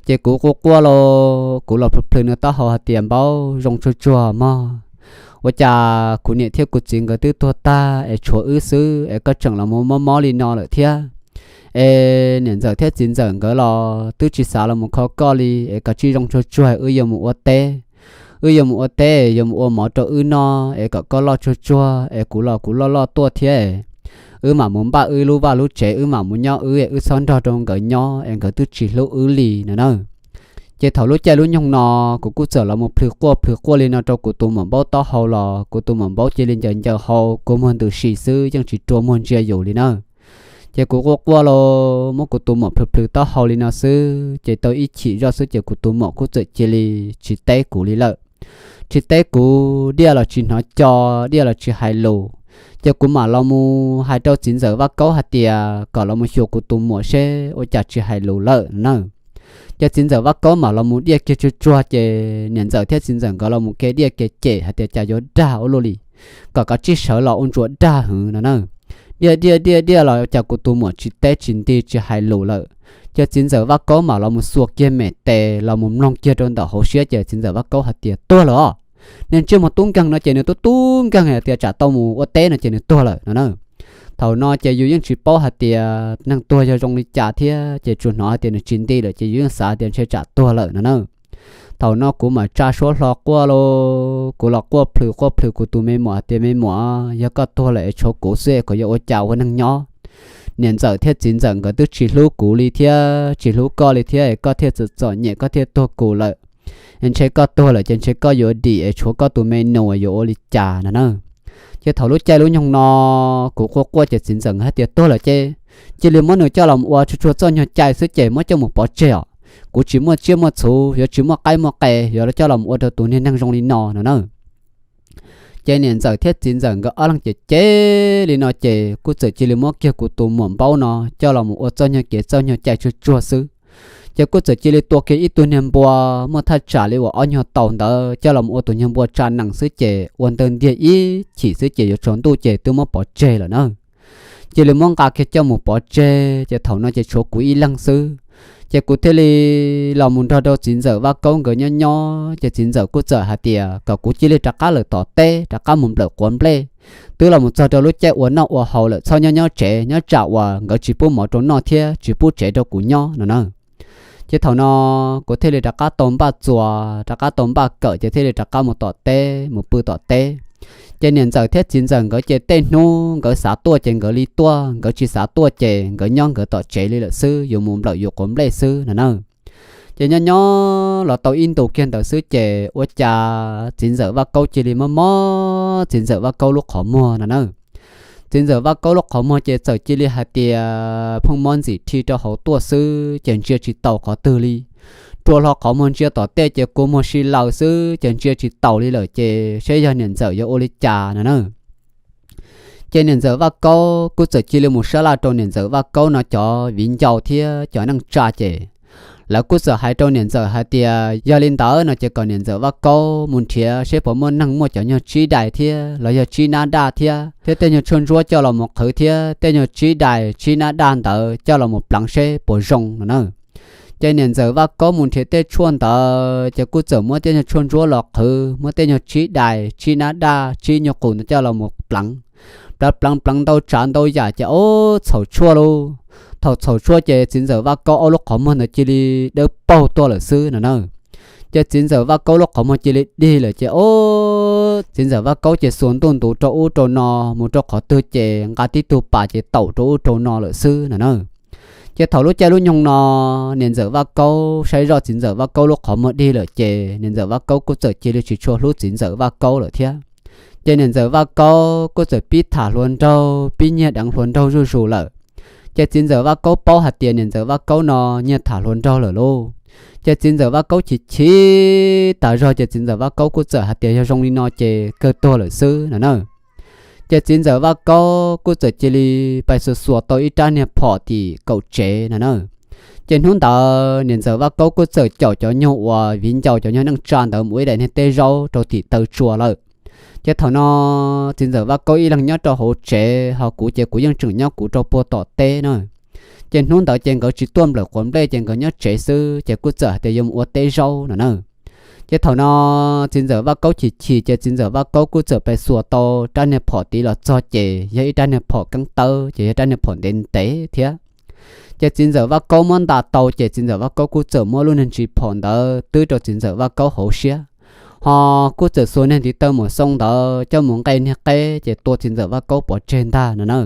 Ces kuv quaj quaj los kuv los plhws plhws nws taub hau hais tias, Npaub, zoo tsuag tsuag mog, ua cas kuv niam thiab kuv txiv nkawd twb tuag tag es tshuav wb xwb es koj tseem los mus mob mob li no lawm thiab? Es niam ntxawm thiab txiv ntxawm nkawd los twb tsis xav los mus kho koj li, es koj tsij zoo tsuag tsuag wb yuav mus ua teb. Wb yuav mus ua teb, yuav mus ua mov rau wb noj es kom koj loj tsuag tsuag es kuv los kuv loj loj tuaj thiab. Wb mam mus npaj wb lub vaj lub tsev, wb mam mus nyob wb, wb txhob nrog rau nkawd nyob es nkawd twb tsis hlub wb li no na. Ces thaum lub caij lub nyoog no kuv kuj txawm los mus plhws quaj plhws quaj li no rau kuv tus muam Npaub taub hau los kuv tus muam Npaub cia li ncaws ncaws hau kua muag ntws si xwb, yeej tsis rua muag ntsia yus li na. Ces kuv quaj quaj los muab kuv tus muam plhws plhws taub hau li no xwb ces tau ib chim zoj xwb ces kuv tus muam kuj txawm cia li tsis teb kuv li lawm. tsis teb kuv, Diaj los tsis hnov co, Diaj los tsis hais lus. Ces kuv mam los mus hais rau txiv ntxawm Vaj Kaub hais tias kom los mus xyuas kuv tus muam seb ua cas tsis hais lus lawm no na. Ces txiv ntxawm Vaj Kaub mam los mus diaj kiag tsuag tsuag, ces niam ntxawm thiab txiv ntxawm nkawd los mus ke diaj ke cem hais tias cas yuav dag ua luaj li, kom kav tsij sawv los ua ntsuas dag hwv no na. Diaj diaj diaj diaj los cas kuv tus muam tsis teb tsis nti tsis hais lus lawm. Ces txiv ntxawm Vaj Kaub mam los mus xuas kiag mem tes los mus mloog kiag rau ntawm hauv siab, ces txiv ntxawm Vaj Kaub hais tias tuag lawm os. Niag ntsej muag tub nkeeg no ces nws tub tub nkeeg hais tias tsam tau mus ua teb no ces nws tuag lawm no na. Thaum no ces yus yeej tsis paub hais tias neeg tuag yog zoo li cas thiab, ces tsuas hnov hais tias nws tsis nti lawm ces yus yeej xav tias ntshe tsam tuag lawm no na. Thaum no kuv mam tsa suab hlo quaj los, kuv los quaj plhws quaj plhws kuv tus me muam hais tias me muam, yog koj tuag lawm es tshuav kuv xwb es kuv yuav ua cas ua neeg nyob. Niam ntxawm thiab txiv ntxawm nkawd twb tsis hlub kuv li thiab tsis hlub koj li thiab, koj thiaj txom txom nyem koj thiaj tuag kuv lawm. Ntshe koj tuag lawm ces ntshe koj yuav dim es tshuav koj tus me nus yuav ua li cas no na. Ces thaum lub caij lub nyoog no kuv quaj quaj ces txiv ntxawm hais tias tuag lawm ces cia li muab nws coj los ua tsuag tsuag txoj nyuag cai xwb ces muab coj mus pov tseg os. Kuv tsis muaj tsiaj muaj txhuv, yuav tsis muaj qaib muaj qe, yuav coj los ua rau tus niag neeg zoo li no no na. Ces niam ntxawm thiab txiv ntxawm nkawd ob leeg ces cem li no ces kuj txawm cia li muab kiag kuv tus muam npaub no coj los ua txoj nyuag kev txoj nyuag cai tsuag tsuag xwb. Ces kuj txawm cia li tua kiag ib tug niag npua muaj thaj tsam li uas ob nyuag tau ntawd coj los ua tus nyuag npua tsa nees xwb ces ua ntawd ntiag ib chim xwb ces yuav tsaus ntuj ces twb muab pov tseg lawm na. Cia li muab nqa kiag coj mus pov tseg ces thaum no ces tshuav kuv ib leeg xwb. Ces kuv thiaj li los mus nrog rau txiv ntxawm Vaj Kaub nkawd nyob nyob ces txiv ntxawm kuj txawm hais tias kom kuv cia li rov qab lawm tom teb rov qab mus nplawm quav nplej. Twb los mus txog rau lub caij ua noj ua haus lawm txhob nyob nyob tsev nyob tsam uas nkawd tsis pub mov rau noj thiab tsis pub tsev rau kuv nyob no na. Ces thaum no kuv thiaj li rov qab tau npaj txuas rov qab tau npaj kawm ces thiaj li rov qab mus tom teb mus pw tom teb. Ces niam ntxawm thiab txiv ntxawm nkawd ces tej hnub nkawd xav tuaj ces nkawd li tuaj, nkawd tsis xav tuaj ces nkawd nyob nkawd tom tsev li lawm xwb, yuav mus nplawm yuav quav nplej xwb no na. Ces nyob nyob los tau ib ntus kiag ntawd xwb ces ua cas txiv ntxawm Vaj Kaub cia li mob mob txiv ntxawm Vaj Kaub lub qhov muag no na. Txiv ntxawm Vaj Kaub lub qhov muag ces txawm cia li hais tias pheej mob ntxim rhi rau hauv tuaj xwb ces ntsia tsis taus qhov twg li. Rua hlo qhov muag ntsia tom tej ces kua muag si laws xwb ces ntsia tsis taus li lawm ces seb yog niam ntxawm yuav ua li cas no na. Ces niam ntxawm Vaj Kaub kuj txawm cia li mus sab laj rau niam ntxawm Vaj Kaub no cov viv ncaus thiab cov neej tsa ces lawv kuj txawm hais rau niam ntxawm hais tias yog li ntawd no ces kom niam ntxawm Vaj Kaub mus nrhiav seb puas muaj neeg muaj cov nyuag tsib dais thiab los yog tsib nab daj thiab thiab tej nyuag tshuaj ntsuab coj los mus qhwv thiab tej nyuag tsib dais tsib nab daj ntawd coj los mus pleev seb puas zoo no na. Ces niam ntxawm Vaj Kaub mus nrhiav tej tshuaj ntawd ces kuj txawm muab tej nyuag tshuaj ntsuab los qhwv, muab tej nyuag tsib dais tsib nab daj tsib nyuag qus ntawd coj los mus pleev. Pleev pleev pleev ntau tsav ntau yam ces ob txhaum tshuaj lauj. Thaum txhaum tshuaj ces txiv ntxawm Vaj Kaub ob lub qhov muag ntawd cia li dawb paug tuaj lawm xwb no na. Ces txiv ntxawm Vaj Kaub lub qhov muag cia li dig lawm ces ob txiv ntxawm Vaj Kaub ces xuas ntuj ntuv rau ub rau no mus rau qhov twg ces nqa tib tug pas ces taum rau ub rau no lawm xwb no na. Ces thaum lub caij lub nyoog no niam ntxawm Vaj Kaub saib zoj txiv ntxawm Vaj Kaub lub qhov muag dig lawm ces niam ntxawm Vaj Kaub kuj txawm cia li tsis tshua hlub txiv ntxawm Vaj Kaub lawm thiab. Ces niam ntxawm Vaj Kaub kuj txawm pib tham hluas nraug pib nyiag deev hluas nraug zuj zus lawm. Ces txiv ntxawm Vaj Kaub paub hais tias niam ntxawm Vaj Kaub no nyiag tham hluas nraug lawm lauj. Ces txiv ntxawm Vaj Kaub chim chim tas zog ces txiv ntxawm Vaj Kaub kuj txawm hais tias yog zoo li no ces kawg tuag lawm xwb no na. Ces txiv ntxawm Vaj Kaub kuj txawm cia li pais xuas xuas tau ib rab niag phom tim kaum tsev no na. Ces hnub ntawd niam ntxawm Vaj Kaub kuj txawm caum cov nyuag uas viv ncaus cov nyuag neej tsa ntawd mus ib daim niag teb zaub rau tim taw tsua lawm. Ces thaum no txiv ntxawm Vaj Kaub ib leeg nyob rau hauv tsev ho kuv ces kuv yeej tseem nyob kuv rau puag tom teb na. Ces hnub ntawd ces nkawd tsis tuaj nplawm quav nplej ces nkawd nyob tsev xwb ces kuj txawm hais tias yuav mus ua teb zaub no na. Ces thaum no txiv ntxawm Vaj Kaub chim chim ces txiv ntxawm Vaj Kaub kuj txawm pais xuas tau rab niag phom tid los txog ces yog ib rab niag phom keeb tawb ces yog rab niag phom ntev ntev thiab. Ces txiv ntxawm Vaj Kaub muab nta tau ces txiv ntxawm Vaj Kaub kuj txawm muab lub niag ntsis phom ntawd twb rau txiv ntxawm Vaj Kaub hauv siab, ho kuj txawm xuas niag ntiv taw mus xoo ntawd coj mus nqe niag qeb ces tua txiv ntxawm Vaj Kaub pov tseg ntag no na.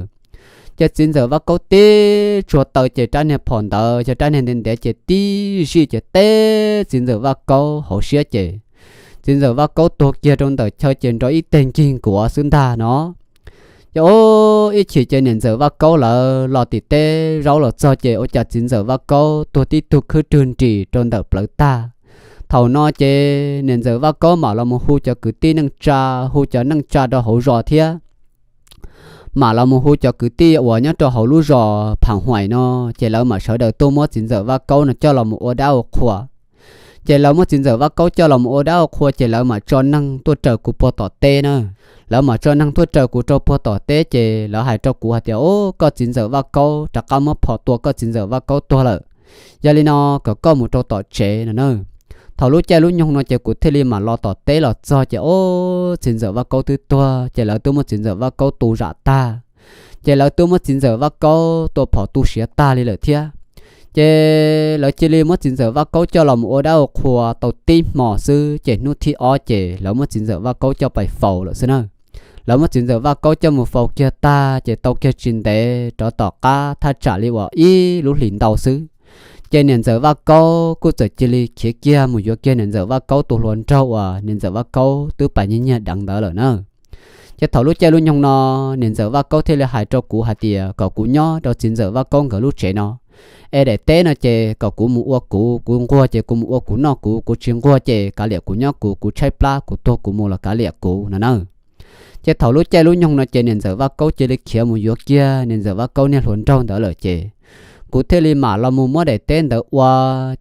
Ces txiv ntxawm Vaj Kaub tib tsuag taw ces rab niag phom ntawd yog rab niag ntev ntev ces tib zij ces teb txiv ntxawm Vaj Kaub hauv siab ces txiv ntxawm Vaj Kaub tuag kiag rau ntawm chaw ces nrov ib teg nkig nkuav xwb ntag no. Ces ib chim ces niam ntxawm Vaj Kaub lawv los tim teb zaub los txog ces ua cas txiv ntxawm Vaj Kaub tuag tib tug khwb rwg nris rau ntawm plawv tag. Thaum no ces niam ntxawm Vaj Kaub mam los mus hu cov kwv tij neej tsa, hu cov neej tsa rau hauv zos thiab mam los mus hu cov kwv tij uas nyob rau hauv lub zos Pham Huaim no, ces lawv mam sawv daws tuaj muab txiv ntxawm Vaj Kaub no coj los mus ua dab ua qhua. Ces lawv muab txiv ntxawm Vaj Kaub coj los mus ua dab ua qhua ces lawv mam tso neeg tuaj raws kuv puag tom teb na. Lawv mam tso neeg tuaj raws kuv rau puag tom teb ces lawv hais rau kuv hais tias, Ub, koj txiv ntxawm Vaj Kaub rov qab muab phom tua koj txiv ntxawm Vaj Kaub tuag lawm. Yog li no kom koj mus rau tom tsev no na. Thaum lub caij lub nyoog no ces kuv thiaj li mam los tom teb los txog ces, ub, txiv ntxawm Vaj Kaub twb tuag, ces lawv twb muab txiv ntxawm Vaj Kaub tu zam tag. Ces lawv twb muab txiv ntxawm Vaj Kaub tua phom tu siav tag li lawm thiab. Ces lawv cia li muab txiv ntxawm Vaj Kaub coj los mus ua dab ua qhua tau tib hmos xwb ces hnub thib ob ces lawv muab txiv ntxawm Vaj Kaub coj pais faus lawm xwb na. Lawv muab txiv ntxawm Vaj Kaub coj mus faus kiag tag ces tau kiag tsis ntev rov tom qab thaj tsam li uas ib lub hlis ntau xwb, ces niam ntxawm Vaj Kaub kuj txawm cia li khiav kiag mus yuav kiag niam ntxawm Vaj Kaub tus hluas nraug uas niam ntxawm Vaj Kaub twb pais nyiag nyiag deev ntawd lawm na. Ces thaum lub caij lub nyoog no, niam ntxawm Vaj Kaub thiaj li hais rau kuv hais tias kom kuv nyob rau txiv ntxawm Vaj Kaub nkawd lub tsev no. Es daim teb no ces kom kuv mus ua kuv, kuv nquag ces kuv mus ua kuv noj kuv, kuv tsis nquag ces kav liam kuv nyob kuv, kuv tshaib plab kuv tuag kuv mus los kav liam kuv no na. Ces thaum lub caij lub nyoog no ces niam ntxawm Vaj Kaub cia li khiav mus yuav kiag niam ntxawm Vaj Kaub niag hluas nraug ntawd lawm ces kuv thiaj li mam los mus muab daim teb ntawd ua,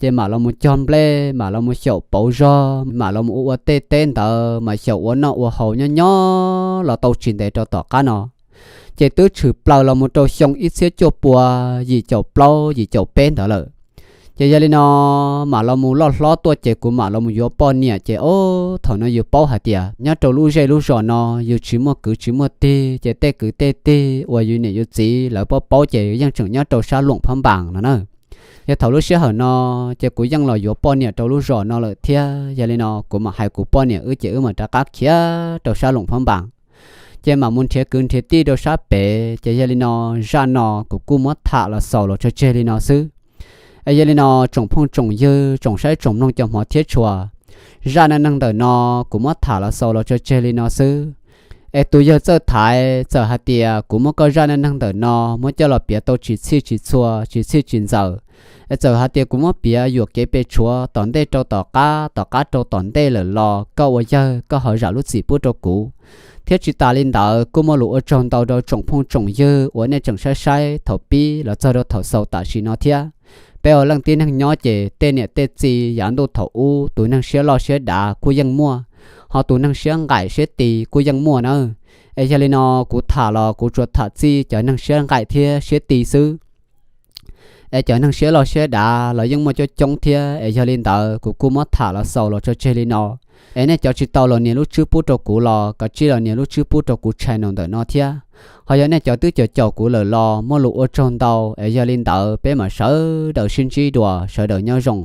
ces mam los mus cog nplej, mam los mus xyaum pauv zog, mam los mus ua ua tej teb ntawd, mas xyaum ua noj ua haus nyob nyob los tau tsis ntev rau tom qab no. Ces twb tshwm plaws los mus rau xyoo ib txhiab cuaj pua yim caum plaub yim caum peb ntawd lawm. Ces yog li no, mam los mus loj hlob tuaj ces kuv mam los mus yuav poj niam ces, ob, thaum no yus paub hais tias nyob rau lub zej lub zos no yus tsis muaj kwv tsis muaj tij ces tej kwv tej tij uas yus niam yus txiv lawv paub paub ces yeej tseem nyob rau sab Loos Phab Npas no na. Yog thaum lub sij hawm no ces kuv yeej los yuav poj niam rau lub zos no lawm thiab, yog li no kuv mam hais kuv poj niam wb ces wb mam rov qab khiav rau sab Loos Phab Npas, ces mam mus nrhiav kwv nrhiav tij rau sab pem. Ces yog li no, zaj no kuv kuj muab tham los xaus los tso tseg li no xwb. Es yog li no tsoom phooj tsoom ywg tsoom saib tsoom mloog cov hmov thiab tshua, zaj neej neeg ntawm no kuv muab tham los xaus los tso tseg li no xwb. Es tus yawg Txawj Thaiv, txawm hais tias kuv muab koj zaj neej neeg ntawm no muab coj los piav tau tsis txhij tsis txhua tsis txhij tsis ntxaws, es txawm hais tias kuv muab piav yuam kev pes tshuav tom ntej rau tom qab tom qab rau tom ntej lawm los koj ua yawg koj ho zam lub txim pub rau kuv. Thiab tsis tas li ntawd kuj muaj lus ua tsaug ntau rau tsoom phooj tsoom ywg uas nej tseem saib saib thaum pib los txog rau thaum xaus tam sim no thiab. Peb ua leej tib neeg nyob ces tej niam tej txiv yav ntuj thaum ub tus neeg siab loj siab dav kuj yeej muaj, ho tus neeg siab nqaim siab ti kuj yeej muaj nawb. Es yog li no, kuv tham los kuv tsuas tham txij cov neeg siab nqaim thiab siab ti xwb. Es cov neeg siab loj siab dav los yeej muaj coob coob thiab, es yog li ntawd kuv kuj muab tham los xaus los tso tseg li no. Es nej cov tsis tau los nias lub tswb pub rau kuv los kov tsij los nias lub tswb pub rau kuv channel ntawm no thiab. Ho yog nej cov twb caum caum kuv lawm los muaj lus ua tsaug ntau, es yog li ntawd peb mam sawv daws sib ntsib dua, sawv daws nyob zoo.